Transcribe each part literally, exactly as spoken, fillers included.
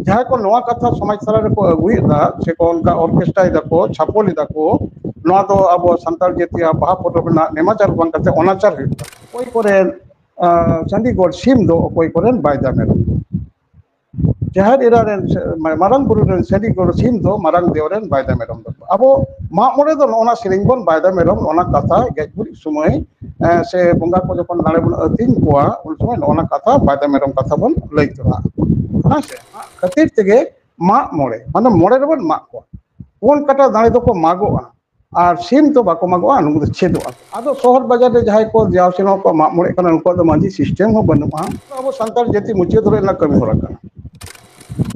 ᱡᱟᱦᱟᱸᱭ ᱠᱚ ᱱᱚᱣᱟ ᱠᱟᱛᱷᱟ ᱥᱚᱢᱟᱡᱽ ᱛᱟᱞᱟ ᱨᱮᱠᱚ ᱟᱹᱜᱩᱭᱮᱫᱟ, ᱥᱮᱠᱚ ᱚᱱᱠᱟ ᱚᱨᱠᱮᱥᱴᱨᱟᱭ ᱫᱟᱠᱚ, ᱪᱷᱟᱯᱚᱞ ᱮᱫᱟ ᱠᱚ, ᱱᱚᱣᱟ ᱫᱚ ᱟᱵᱚ ᱥᱟᱱᱛᱟᱲ ᱡᱟᱹᱛᱤᱭᱟᱜ ᱵᱟᱦᱟ ᱯᱚᱨᱚᱵᱽ ᱨᱮᱱᱟᱜ ᱱᱮᱢᱟᱪᱟᱨ ᱵᱟᱝ ᱠᱟᱛᱮ ᱚᱱᱟᱪᱟᱨ ᱦᱩᱭᱩᱜ ᱠᱟᱱᱟ᱾ ᱚᱠᱚᱭ ᱠᱚᱨᱮᱱ, ᱟᱸ, ᱪᱚᱱᱰᱤᱜᱚᱲ ᱥᱤᱢ ᱫᱚ ᱚᱠᱚᱭ ᱠᱚᱨᱮᱱ ᱵᱟᱭᱫᱟ ᱢᱮᱨᱚᱢ? ᱡᱟᱦᱮᱨ ᱮᱨᱟ ᱨᱮᱱ ᱥᱮ ᱢᱟᱨᱟᱝ ᱵᱩᱨᱩ ᱨᱮᱱ ᱪᱚᱱᱰᱤᱜᱚᱲ ᱥᱤᱢ ᱫᱚ ᱢᱟᱨᱟᱝ ᱫᱮᱣ ᱨᱮᱱ ᱵᱟᱭᱫᱟ ᱢᱮᱨᱚᱢ ᱫᱚ᱾ ᱟᱵᱚ ᱢᱟᱜ ᱢᱚᱬᱮ ᱫᱚ ᱱᱚᱜᱼᱚ ᱱᱟ ᱥᱮᱨᱮᱧ ᱵᱚᱱ ᱵᱟᱭᱫᱟ ᱢᱮᱨᱚᱢ, ᱱᱚᱜᱼᱚ ᱱᱟ ᱠᱟᱛᱷᱟ ᱜᱮᱡ ᱜᱩᱨᱤᱡ ᱥᱚᱢᱚᱭ, ᱮᱸ, ᱥᱮ ᱵᱚᱸᱜᱟ ᱠᱚ ᱡᱚᱠᱷᱚᱱ ᱞᱟᱲᱮ ᱵᱚᱱ ᱟᱹᱛᱤᱧ ᱠᱚᱣᱟ, ᱩᱱ ᱥᱚᱢᱚᱭ ᱱᱚᱜᱼᱚ ᱱᱟ ᱠᱟᱛᱷᱟ ᱵᱟᱭᱫᱟ ᱢᱮᱨᱚᱢ ᱠᱟᱛᱷᱟ ᱵᱚᱱ ᱞᱟᱹᱭ ᱛᱚᱨᱟᱜᱼᱟ᱾ ᱦᱮᱸ ᱥᱮ? ᱚᱱᱟ ᱠᱷᱟᱹᱛᱤᱨ ᱛᱮᱜᱮ ᱢᱟᱜ ᱢᱚᱬᱮ, ᱢᱟᱱᱮ ᱢᱚᱬᱮ ᱨᱮᱵᱚᱱ ᱢᱟᱜ ᱠᱚᱣᱟ᱾ ᱯᱩᱱ ᱠᱟᱴᱟ ᱫᱟᱲᱮ ᱫᱚᱠᱚ ᱢᱟᱜᱚᱜᱼᱟ, ᱟᱨ ᱥᱤᱢ ᱫᱚ ᱵᱟᱠᱚ ᱢᱟᱜᱚᱜᱼᱟ, ᱱᱩᱠᱩ ᱫᱚ ᱪᱮᱫᱚᱜᱼᱟ᱾ ᱟᱫᱚ ᱥᱚᱦᱚᱨ ᱵᱟᱡᱟᱨ ᱨᱮ ᱡᱟᱦᱟᱸᱭ ᱠᱚ ᱡᱟᱣ ᱥᱮᱱᱚᱜ ᱠᱚ ᱢᱟᱜ ᱢᱚᱬᱮᱜ ᱠᱟᱱᱟ, ᱩᱱᱠᱩᱣᱟᱜ ᱫᱚ ᱢᱟᱹᱡᱷᱤ ᱥᱤᱥᱴᱮᱢ ᱦᱚᱸ ᱵᱟᱹᱱᱩᱜᱼᱟ᱾ ᱟᱵᱚ ᱥᱟᱱᱛᱟᱲ ᱡᱟᱹᱛᱤ ᱢᱩᱪᱟᱹᱫ ᱨᱮᱱᱟᱜ ᱠᱟᱹᱢᱤ ᱦᱚᱨᱟ ᱠᱟᱱᱟ᱾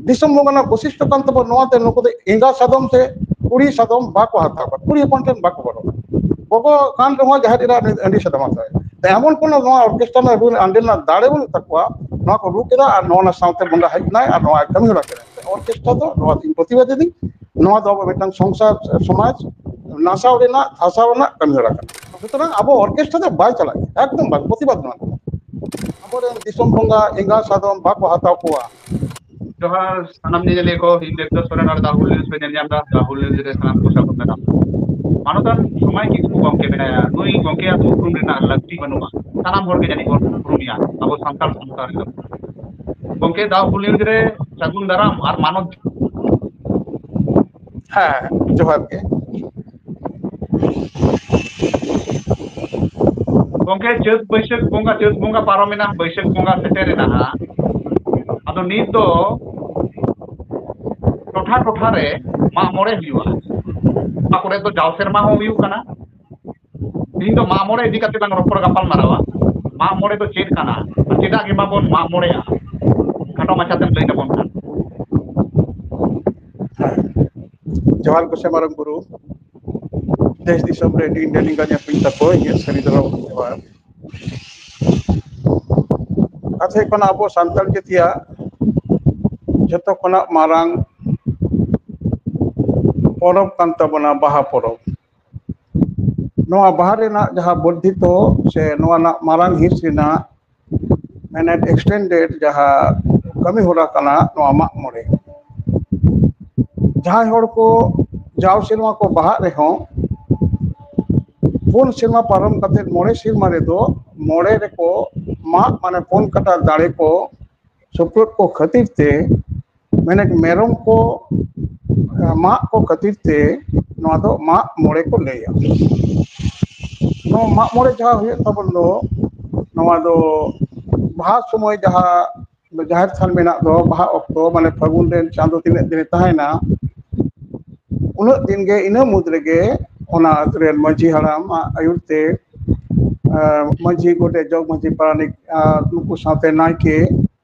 ᱫᱤᱥᱚᱢ ᱵᱚᱸᱜᱟ ᱨᱮᱱᱟᱜ ᱵᱳᱭᱥᱤᱥᱴᱚ ᱠᱟᱱ ᱛᱟᱵᱚᱱᱟ, ᱱᱚᱣᱟᱛᱮ ᱱᱩᱠᱩ ᱫᱚ ᱮᱸᱜᱟ ᱥᱟᱫᱚᱢ ᱥᱮ ᱠᱩᱲᱤ ᱥᱟᱫᱚᱢ ᱵᱟᱠᱚ ᱦᱟᱛᱟᱣ ᱠᱚᱣᱟ, ᱠᱩᱲᱤ ᱦᱚᱯᱚᱱ ᱴᱷᱮᱱ ᱵᱟᱠᱚ ᱵᱚᱞᱚᱜᱼᱟ᱾ ᱜᱚᱜᱚ ᱠᱟᱱ ᱨᱮᱦᱚᱸ ᱡᱟᱦᱮᱨ ᱮᱨᱟ ᱟᱹᱰᱤ ᱥᱟᱫᱚᱢ ᱦᱟᱛᱟᱣ᱾ ᱛᱮ ᱮᱢᱚᱱ ᱠᱳᱱᱳ ᱱᱚᱣᱟ ᱚᱨᱠᱮᱥᱴᱨᱟ ᱨᱮᱱᱟᱜ ᱨᱩ ᱟᱸᱰᱮ ᱨᱮᱱᱟᱜ ᱫᱟᱲᱮ ᱵᱟᱹᱱᱩᱜ ᱛᱟᱠᱚᱣᱟ, ᱱᱚᱣᱟ ᱠᱚ ᱨᱩ ᱠᱮᱫᱟ ᱟᱨ ᱱᱚᱣᱟ ᱥᱟᱶᱛᱮ ᱵᱚᱸᱜᱟ ᱦᱮᱡ ᱮᱱᱟᱭ ᱟᱨ ᱱᱚᱣᱟ ᱠᱟᱹᱢᱤ ᱦᱚᱨᱟ ᱠᱮᱫᱟ᱾ ᱚᱨᱠᱮᱥᱴᱨᱟ ᱫᱚ ᱱᱚᱣᱟ ᱫᱚᱧ ᱯᱨᱚᱛᱤᱵᱟᱫ ᱮᱫᱟᱹᱧ, ᱱᱚᱣᱟ ᱫᱚ ᱟᱵᱚ ᱢᱤᱫᱴᱟᱝ ᱥᱚᱝᱥᱟᱨ ᱥᱚᱢᱟᱡᱽ ᱱᱟᱥᱟᱣ ᱨᱮᱱᱟᱜ, ᱫᱷᱟᱥᱟᱣ ᱨᱮᱱᱟᱜ ᱠᱟᱹᱢᱤ ᱦᱚᱨᱟ ᱠᱟᱱᱟ᱾ ᱥᱩᱛᱚᱨᱟᱝ ᱟᱵᱚ ᱚᱨᱠᱮᱥᱴᱨᱟ ᱫᱚ ᱵᱟᱭ ᱪᱟᱞᱟᱜ ᱜᱮᱭᱟ, ᱮᱠᱫᱚᱢ ᱵᱟᱝ, ᱯᱨᱚᱛᱤᱵᱟᱫ ᱱᱚᱣᱟ᱾ ᱟᱵᱚᱨᱮᱱ ᱫᱤᱥᱚᱢ ᱵᱚᱸᱜᱟ ᱮᱸᱜᱟ ᱥᱟᱫᱚᱢ ᱵᱟᱠᱚ ᱦᱟᱛᱟᱣ ᱠᱚᱣᱟ᱾ ᱡᱚᱦᱟᱨ ᱥᱟᱱᱟᱢ ᱧᱮᱧᱮᱞᱤᱭᱟᱹ ᱠᱚ, ᱤᱧ ᱫᱮᱵᱫᱟᱥ ᱥᱚᱨᱮᱱ ᱟᱨ ᱫᱟ ᱦᱩᱞ ᱱᱤᱭᱩᱡᱽ ᱯᱮ ᱧᱮᱞ ᱧᱟᱢ ᱮᱫᱟ᱾ ᱫᱟ ᱦᱩᱞ ᱱᱤᱭᱩᱡᱽ ᱨᱮ ᱥᱟᱱᱟᱢ ᱠᱚ ᱥᱟᱹᱜᱩᱱ ᱫᱟᱨᱟᱢ᱾ ᱢᱟᱱᱚᱛᱟᱱ ᱥᱚᱢᱟᱭ ᱠᱤᱥᱠᱩ ᱜᱚᱢᱠᱮ ᱢᱮᱱᱟᱭᱟ, ᱱᱩᱭ ᱜᱚᱢᱠᱮᱭᱟᱜ ᱩᱯᱨᱩᱢ ᱨᱮᱱᱟᱜ ᱞᱟᱹᱠᱛᱤ ᱵᱟᱹᱱᱩᱜᱼᱟ, ᱥᱟᱱᱟᱢ ᱦᱚᱲ ᱜᱮ ᱡᱟᱹᱱᱤᱡ ᱵᱚᱱ ᱩᱯᱨᱩᱢᱮᱭᱟ ᱟᱵᱚ ᱥᱟᱱᱛᱟᱲ ᱥᱟᱶᱛᱟ ᱨᱮᱫᱚ᱾ ᱜᱚᱢᱠᱮ, ᱫᱟ ᱦᱩᱞ ᱱᱤᱭᱩᱡᱽ ᱨᱮ ᱥᱟᱹᱜᱩᱱ ᱫᱟᱨᱟᱢ ᱟᱨ ᱢᱟᱱᱚᱛ᱾ ᱦᱮᱸ, ᱡᱚᱦᱟᱨ ᱜᱮ᱾ ᱜᱚᱢᱠᱮ, ᱪᱟᱹᱛ ᱵᱟᱹᱭᱥᱟᱹᱠᱷ ᱵᱚᱸᱜᱟ, ᱪᱟᱹᱛ ᱵᱚᱸᱜᱟ ᱯᱟᱨᱚᱢᱮᱱᱟ, ᱵᱟᱹᱭᱥᱟᱹᱠᱷ ᱵᱚᱸᱜᱟ ᱥᱮᱴᱮᱨᱮᱱᱟ ᱦᱟᱸᱜ᱾ ᱟᱫᱚ ᱱᱤᱛ ᱫᱚ ᱴᱚᱴᱷᱟ ᱴᱚᱴᱷᱟ ᱨᱮ ᱢᱟᱜ ᱢᱚᱬᱮ ᱦᱩᱭᱩᱜᱼᱟ᱾ ᱚᱠᱟ ᱠᱚᱨᱮ ᱫᱚ ᱡᱟᱣ ᱥᱮᱨᱢᱟ ᱦᱚᱸ ᱦᱩᱭᱩᱜ ᱠᱟᱱᱟ᱾ ᱛᱮᱦᱮᱧ ᱫᱚ ᱢᱟᱜ ᱢᱚᱬᱮ ᱤᱫᱤ ᱠᱟᱛᱮ ᱞᱟᱝ ᱨᱚᱯᱚᱲ ᱜᱟᱯᱟᱞ ᱢᱟᱨᱟᱣᱟ᱾ ᱢᱟᱜ ᱢᱚᱬᱮ ᱫᱚ ᱪᱮᱫ ᱠᱟᱱᱟ ᱟᱨ ᱪᱮᱫᱟᱜ ᱜᱮ ᱵᱟᱵᱚᱱ ᱢᱟᱜ ᱢᱚᱬᱮᱜᱼᱟ? ᱠᱷᱟᱴᱚ ᱢᱟᱪᱷᱟᱛᱮᱢ ᱞᱟᱹᱭ ᱛᱟᱵᱚᱱ ᱠᱷᱟᱱ᱾ ᱡᱚᱦᱟᱨ ᱜᱚᱸᱥᱟᱭ ᱢᱟᱨᱟᱝ ᱵᱩᱨᱩ, ᱫᱮᱥ ᱫᱤᱥᱚᱢ ᱨᱮ ᱰᱤᱱ ᱰᱟᱹᱰᱤ ᱜᱟᱡᱟ ᱯᱤᱱ ᱛᱟᱠᱚ, ᱤᱧᱟᱹᱜ ᱥᱟᱹᱨᱤ ᱫᱷᱚᱨᱚᱢ ᱡᱚᱦᱟᱨ᱾ ᱠᱟᱛᱷᱟ ᱦᱩᱭᱩᱜ ᱠᱟᱱᱟ, ᱟᱵᱚ ᱥᱟᱱᱛᱟᱲ ᱡᱟᱹᱛᱤᱭᱟᱜ ᱡᱷᱚᱛᱚ ᱠᱷᱚᱱᱟᱜ ᱢᱟᱨᱟᱝ ᱯᱚᱨᱚᱵᱽ ᱠᱟᱱ ᱛᱟᱵᱚᱱᱟ ᱵᱟᱦᱟ ᱯᱚᱨᱚᱵᱽ᱾ ᱱᱚᱣᱟ ᱵᱟᱦᱟ ᱨᱮᱱᱟᱜ ᱡᱟᱦᱟᱸ ᱵᱚᱨᱫᱷᱤᱛᱚ ᱥᱮ ᱱᱚᱣᱟ ᱨᱮᱱᱟᱜ ᱢᱟᱨᱟᱝ ᱦᱤᱸᱥ ᱨᱮᱱᱟᱜ ᱢᱮᱱᱮᱫ extended ᱡᱟᱦᱟᱸ ᱠᱟᱹᱢᱤ ᱦᱚᱨᱟ ᱠᱟᱱᱟ ᱱᱚᱣᱟ ᱢᱟᱜ ᱢᱚᱬᱮ᱾ ᱡᱟᱦᱟᱸᱭ ᱦᱚᱲ ᱠᱚ ᱡᱟᱣ ᱥᱮᱨᱢᱟ ᱠᱚ ᱵᱟᱦᱟᱜ ᱨᱮᱦᱚᱸ, ᱯᱩᱱ ᱥᱮᱨᱢᱟ ᱯᱟᱨᱚᱢ ᱠᱟᱛᱮ ᱢᱚᱬᱮ ᱥᱮᱨᱢᱟ ᱨᱮᱫᱚ ᱢᱚᱬᱮ ᱨᱮᱠᱚ ᱢᱟᱜ, ᱢᱟᱱᱮ ᱯᱩᱱ ᱠᱟᱴᱟ ᱫᱟᱲᱮ ᱠᱚ ᱥᱩᱯᱨᱩᱫ ᱠᱚ ᱠᱷᱟᱹᱛᱤᱨ ᱛᱮ, ᱢᱮᱱᱮᱠ ᱢᱮᱨᱚᱢ ᱠᱚ ᱢᱟᱜ ᱠᱚ ᱠᱷᱟᱹᱛᱤᱨ ᱛᱮ ᱱᱚᱣᱟ ᱫᱚ ᱢᱟᱜ ᱢᱚᱬᱮ ᱠᱚ ᱞᱟᱹᱭᱟ᱾ ᱱᱚᱣᱟ ᱢᱟᱜ ᱢᱚᱬᱮ ᱡᱟᱦᱟᱸ ᱦᱩᱭᱩᱜ ᱛᱟᱵᱚᱱ ᱫᱚ, ᱱᱚᱣᱟ ᱫᱚ ᱵᱟᱦᱟ ᱥᱚᱢᱚᱭ ᱡᱟᱦᱟᱸ ᱡᱟᱦᱮᱨ ᱛᱷᱟᱱ ᱢᱮᱱᱟᱜ ᱫᱚ, ᱵᱟᱦᱟ ᱚᱠᱛᱚ, ᱢᱟᱱᱮ ᱯᱷᱟᱹᱜᱩᱱ ᱨᱮᱱ ᱪᱟᱸᱫᱚ ᱛᱤᱱᱟᱹᱜ ᱫᱤᱱᱮ ᱛᱟᱦᱮᱱᱟ, ᱩᱱᱟᱹᱜ ᱫᱤᱱ ᱜᱮ, ᱤᱱᱟᱹ ᱢᱩᱫᱽ ᱨᱮᱜᱮ ᱚᱱᱟ ᱟᱹᱛᱩ ᱨᱮᱱ ᱢᱟᱹᱡᱷᱤ ᱦᱟᱲᱟᱢ ᱟᱜ ᱟᱹᱭᱩᱨ ᱛᱮ, ᱟᱸ, ᱢᱟᱹᱡᱷᱤ, ᱜᱚᱰᱮᱛ, ᱡᱚᱜᱽ ᱢᱟᱹᱡᱷᱤ, ᱯᱟᱨᱟᱱᱤᱠ, ᱟᱨ ᱱᱩᱠᱩ ᱥᱟᱶᱛᱮ ᱱᱟᱭᱠᱮ,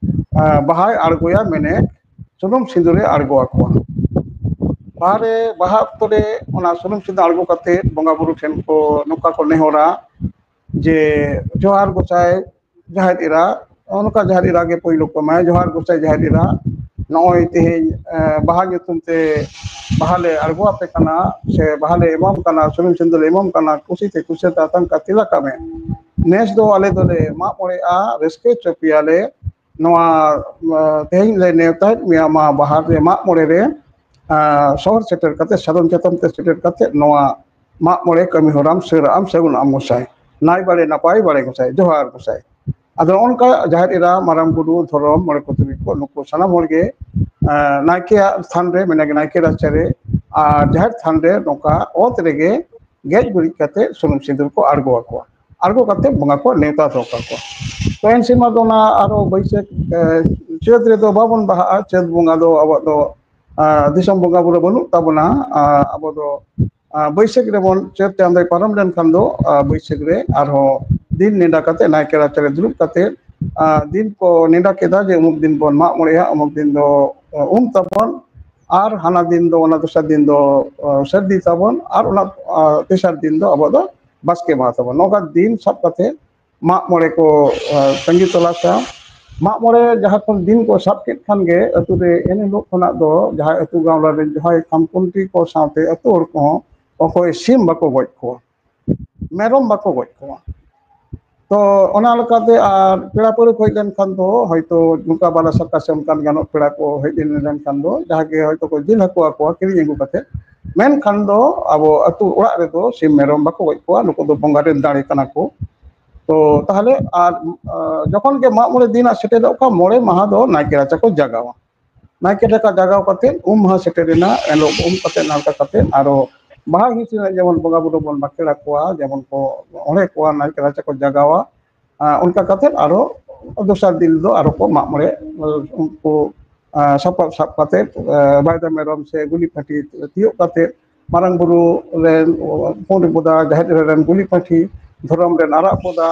ᱟᱸ, ᱵᱟᱦᱟᱭ ᱟᱬᱜᱚᱭᱟ, ᱢᱮᱱᱮ ᱥᱩᱱᱩᱢ ᱥᱤᱸᱫᱩᱨᱮ ᱟᱬᱜᱚ ᱟᱠᱚᱣᱟ᱾ ᱵᱟᱦᱟ ᱨᱮ, ᱵᱟᱦᱟ ᱚᱠᱛᱚ ᱨᱮ ᱚᱱᱟ ᱥᱩᱱᱩᱢ ᱥᱤᱸᱫᱩᱨ ᱟᱬᱜᱚ ᱠᱟᱛᱮ ᱵᱚᱸᱜᱟ ᱵᱩᱨᱩ ᱴᱷᱮᱱ ᱠᱚ ᱱᱚᱝᱠᱟ ᱠᱚ ᱱᱮᱦᱚᱨᱟ ᱡᱮ, "ᱡᱚᱦᱟᱨ ᱜᱚᱸᱥᱟᱭ ᱡᱟᱦᱮᱨ ᱮᱨᱟ", ᱱᱚᱜᱼᱚ ᱱᱚᱝᱠᱟ ᱡᱟᱦᱮᱨ ᱮᱨᱟ ᱜᱮ ᱯᱳᱭᱞᱳ ᱠᱚ ᱮᱢᱟᱭᱟ, "ᱡᱚᱦᱟᱨ ᱜᱚᱸᱥᱟᱭ ᱡᱟᱦᱮᱨ ᱮᱨᱟ, ᱱᱚᱜᱼᱚᱭ ᱛᱮᱦᱮᱧ, ᱮᱸ, ᱵᱟᱦᱟ ᱧᱩᱛᱩᱢ ᱛᱮ ᱵᱟᱦᱟ ᱞᱮ ᱟᱬᱜᱚ ᱟᱯᱮ ᱠᱟᱱᱟ, ᱥᱮ ᱵᱟᱦᱟ ᱞᱮ ᱮᱢᱟᱢ ᱠᱟᱱᱟ, ᱥᱩᱱᱩᱢ ᱥᱤᱸᱫᱩᱨ ᱞᱮ ᱮᱢᱟᱢ ᱠᱟᱱᱟ, ᱠᱩᱥᱤ ᱛᱮ ᱠᱩᱥᱤ ᱛᱮ ᱟᱛᱟᱝ ᱠᱟᱛᱮ ᱛᱤᱞᱟ ᱠᱟᱜ ᱢᱮ᱾ ᱱᱮᱥ ᱫᱚ ᱟᱞᱮ ᱫᱚᱞᱮ ᱢᱟᱜ ᱢᱚᱬᱮᱜᱼᱟ, ᱨᱟᱹᱥᱠᱟᱹ ᱦᱚᱪᱚ ᱯᱮᱭᱟᱞᱮ, ᱱᱚᱣᱟ, ᱟᱸ, ᱛᱮᱦᱮᱧ ᱞᱮ ᱱᱮᱣᱛᱟᱭᱮᱫ ᱢᱮᱭᱟ ᱢᱟ ᱵᱟᱦᱟ ᱨᱮ, ᱢᱟᱜ ᱢᱚᱬᱮ ᱨᱮ, ᱟᱸ, ᱥᱚᱦᱚᱨ ᱥᱮᱴᱮᱨ ᱠᱟᱛᱮ, ᱥᱟᱫᱚᱢ ᱪᱟᱛᱚᱢ ᱛᱮ ᱥᱮᱴᱮᱨ ᱠᱟᱛᱮ ᱱᱚᱣᱟ ᱢᱟᱜ ᱢᱚᱬᱮ ᱠᱟᱹᱢᱤ ᱦᱚᱨᱟᱢ ᱥᱟᱹᱨᱟᱜ ᱟᱢ, ᱥᱟᱹᱜᱩᱱ ᱟᱢ ᱜᱚᱸᱥᱟᱭ, ᱱᱟᱭ ᱵᱟᱲᱮ ᱱᱟᱯᱟᱭ ᱵᱟᱲᱮ ᱜᱚᱸᱥᱟᱭ, ᱡᱚᱦᱟᱨ ᱜᱚᱸᱥᱟᱭ᱾ ᱟᱫᱚ ᱚᱱᱠᱟ ᱡᱟᱦᱮᱨ ᱮᱨᱟ, ᱢᱟᱨᱟᱝ ᱵᱩᱨᱩ, ᱫᱷᱚᱨᱚᱢ, ᱢᱚᱬᱮ ᱠᱚ ᱛᱩᱨᱩᱭ ᱠᱚ, ᱱᱩᱠᱩ ᱥᱟᱱᱟᱢ ᱦᱚᱲ ᱜᱮ, ᱟᱸ, ᱱᱟᱭᱠᱮᱭᱟᱜ ᱛᱷᱟᱱ ᱨᱮ, ᱢᱮᱱᱮ ᱱᱟᱭᱠᱮ ᱨᱟᱪᱟ ᱨᱮ ᱟᱨ ᱡᱟᱦᱮᱨ ᱛᱷᱟᱱ ᱨᱮ ᱱᱚᱝᱠᱟ ᱚᱛ ᱨᱮᱜᱮ ᱜᱮᱡ ᱜᱩᱨᱤᱡ ᱠᱟᱛᱮ ᱥᱩᱱᱩᱢ ᱥᱤᱸᱫᱩᱨ ᱠᱚ ᱟᱬᱜᱚ ᱟᱠᱚᱣᱟ᱾ ᱟᱬᱜᱚ ᱠᱟᱛᱮ ᱵᱚᱸᱜᱟ ᱠᱚ ᱱᱮᱣᱛᱟ ᱦᱚᱴᱚ ᱠᱟᱠᱚᱣᱟ᱾ ᱛᱚ ᱮᱱ ᱥᱮᱨᱢᱟ ᱫᱚ ᱚᱱᱟ ᱟᱨᱚ ᱵᱟᱹᱭᱥᱟᱹᱠᱷ, ᱮ, ᱪᱟᱹᱛ ᱨᱮᱫᱚ ᱵᱟᱵᱚᱱ ᱵᱟᱦᱟᱜᱼᱟ᱾ ᱪᱟᱹᱛ ᱵᱚᱸᱜᱟ ᱫᱚ ᱟᱵᱚᱣᱟᱜ ᱫᱚ, ᱟ, ᱫᱤᱥᱚᱢ ᱵᱚᱸᱜᱟ ᱵᱩᱨᱩ ᱵᱟᱹᱱᱩᱜ ᱛᱟᱵᱚᱱᱟ᱾ ᱟ, ᱟᱵᱚ ᱫᱚ, ᱟ, ᱵᱟᱹᱭᱥᱟᱹᱠᱷ ᱨᱮᱵᱚᱱ, ᱪᱟᱹᱛ ᱪᱟᱸᱫᱚᱭ ᱯᱟᱨᱚᱢ ᱞᱮᱱᱠᱷᱟᱱ ᱫᱚ, ᱟ, ᱵᱟᱹᱭᱥᱟᱹᱠᱷ ᱨᱮ ᱟᱨᱦᱚᱸ ᱫᱤᱱ ᱱᱮᱰᱟ ᱠᱟᱛᱮ ᱱᱟᱭᱠᱮ ᱨᱟᱪᱟ ᱨᱮ ᱫᱩᱲᱩᱵ ᱠᱟᱛᱮ, ᱟ, ᱫᱤᱱ ᱠᱚ ᱱᱮᱰᱟ ᱠᱮᱫᱟ ᱡᱮ ᱩᱢᱩᱠ ᱫᱤᱱ ᱵᱚᱱ ᱢᱟᱜ ᱢᱚᱬᱮᱜᱼᱟ, ᱩᱢᱩᱠ ᱫᱤᱱ ᱫᱚ, ᱟ, ᱩᱢ ᱛᱟᱵᱚᱱ, ᱟᱨ ᱦᱟᱱᱟ ᱫᱤᱱ ᱫᱚ, ᱚᱱᱟ ᱫᱚᱥᱟᱨ ᱫᱤᱱ ᱫᱚ, ᱟ, ᱥᱟᱹᱨᱫᱤ ᱛᱟᱵᱚᱱ, ᱟᱨ ᱚᱱᱟ, ᱟ, ᱛᱮᱥᱟᱨ ᱫᱤᱱ ᱫᱚ ᱟᱵᱚ ᱫᱚ ᱵᱟᱥᱠᱮ ᱢᱟᱦᱟ ᱛᱟᱵᱚᱱ᱾ ᱱᱚᱝᱠᱟ ᱫᱤᱱ ᱥᱟᱵ ᱠᱟᱛᱮ ᱢᱟᱜ ᱢᱚᱬᱮ ᱠᱚ, ᱟ, ᱛᱟᱺᱜᱤ ᱛᱚᱞᱟᱥᱟ᱾ ᱢᱟᱜ ᱢᱚᱬᱮ ᱡᱟᱦᱟᱸ ᱠᱷᱚᱱ ᱫᱤᱱ ᱠᱚ ᱥᱟᱵ ᱠᱮᱫ ᱠᱷᱟᱱ ᱜᱮ, ᱟᱹᱛᱩ ᱨᱮ ᱮᱱ ᱦᱤᱞᱳᱜ ᱠᱷᱚᱱᱟᱜ ᱫᱚ ᱡᱟᱦᱟᱸᱭ ᱟᱹᱛᱩ ᱜᱟᱶᱞᱟ ᱨᱮᱱ ᱡᱟᱦᱟᱸᱭ ᱠᱷᱟᱢᱠᱷᱩᱱᱴᱤ ᱠᱚ ᱥᱟᱶᱛᱮ ᱟᱹᱛᱩ ᱦᱚᱲ ᱠᱚᱦᱚᱸ ᱚᱠᱚᱭ ᱥᱤᱢ ᱵᱟᱠᱚ ᱜᱚᱡ ᱠᱚᱣᱟ, ᱢᱮᱨᱚᱢ ᱵᱟᱠᱚ ᱜᱚᱡ ᱠᱚᱣᱟ᱾ ᱛᱚ ᱚᱱᱟ ᱞᱮᱠᱟᱛᱮ ᱟᱨ ᱯᱮᱲᱟ ᱯᱟᱹᱲᱦᱟᱹ ᱠᱚ ᱦᱮᱡ ᱞᱮᱱᱠᱷᱟᱱ ᱫᱚ ᱦᱚᱭᱛᱳ ᱱᱚᱝᱠᱟ ᱵᱟᱞᱟ ᱥᱟᱠᱟ ᱥᱮ ᱚᱱᱠᱟᱱ ᱜᱟᱱᱚᱜ ᱯᱮᱲᱟ ᱠᱚ ᱦᱮᱡ ᱞᱮᱱᱠᱷᱟᱱ ᱫᱚ ᱡᱟᱦᱟᱸ ᱜᱮ ᱦᱚᱭᱛᱳ ᱠᱚ ᱡᱤᱞ ᱦᱟᱹᱠᱩ ᱟᱠᱚᱣᱟ ᱠᱤᱨᱤᱧ ᱟᱹᱜᱩ ᱠᱟᱛᱮ, ᱢᱮᱱᱠᱷᱟᱱ ᱫᱚ ᱟᱵᱚ ᱟᱹᱛᱩ ᱚᱲᱟᱜ ᱨᱮᱫᱚ ᱥᱤᱢ ᱢᱮᱨᱚᱢ ᱵᱟᱠᱚ ᱜᱚᱡ ᱠᱚᱣᱟ, ᱱᱩᱠᱩ ᱫᱚ ᱵᱚᱸᱜᱟ ᱨᱮᱱ ᱫᱟᱲᱮ ᱠᱟᱱᱟ ᱠᱚ᱾ ᱛᱚ ᱛᱟᱦᱚᱞᱮ ᱟᱨ ᱡᱚᱠᱷᱚᱱ ᱜᱮ ᱢᱟᱜ ᱢᱚᱬᱮ ᱫᱤᱱᱟᱜ ᱥᱮᱴᱮᱨᱚᱜ ᱠᱟᱱ ᱢᱚᱬᱮ ᱢᱟᱦᱟ ᱫᱚ ᱱᱟᱭᱠᱮ ᱨᱟᱪᱟ ᱠᱚ ᱡᱟᱜᱟᱣᱟ᱾ ᱱᱟᱭᱠᱮ ᱨᱟᱪᱟ ᱡᱟᱜᱟᱣ ᱠᱟᱛᱮ ᱩᱢ ᱢᱟᱦᱟ ᱥᱮᱴᱮᱨᱮᱱᱟ, ᱮᱱᱦᱤᱞᱳᱜ ᱩᱢ ᱠᱟᱛᱮ ᱱᱟᱲᱠᱟ ᱠᱟᱛᱮ ᱟᱨᱚ ᱵᱟᱦᱟ ᱦᱤᱸᱥ ᱨᱮᱱᱟᱜ ᱡᱮᱢᱚᱱ ᱵᱚᱸᱜᱟ ᱵᱩᱨᱩ ᱵᱚᱱ ᱵᱟᱠᱷᱮᱲ ᱟᱠᱚᱣᱟ, ᱡᱮᱢᱚᱱ ᱠᱚ ᱚᱬᱦᱮ ᱠᱚᱣᱟ, ᱱᱟᱭᱠᱮ ᱨᱟᱪᱟ ᱠᱚ ᱡᱟᱜᱟᱣᱟ᱾ ᱟᱨ ᱚᱱᱠᱟ ᱠᱟᱛᱮ ᱟᱨᱚ ᱫᱚᱥᱟᱨ ᱫᱤᱱ ᱫᱚ ᱟᱨᱚ ᱠᱚ ᱢᱟᱜ ᱢᱚᱬᱮ, ᱩᱱᱠᱩ ᱥᱟᱯᱟᱵ ᱥᱟᱵ ᱠᱟᱛᱮ ᱵᱟᱭᱫᱟ ᱢᱮᱨᱚᱢ ᱥᱮ ᱜᱩᱞᱤ ᱯᱟᱹᱴᱷᱤ ᱛᱤᱭᱳᱜ ᱠᱟᱛᱮ ᱢᱟᱨᱟᱝ ᱵᱩᱨᱩ ᱨᱮᱱ ᱯᱩᱸᱰ ᱵᱚᱫᱟ, ᱡᱟᱦᱮᱨ ᱮᱨᱟ ᱨᱮᱱ ᱜᱩᱞᱤ ᱯᱟᱹᱴᱷᱤ, ᱫᱷᱚᱨᱚᱢ ᱨᱮᱱ ᱟᱨᱟᱜ ᱵᱚᱫᱟ,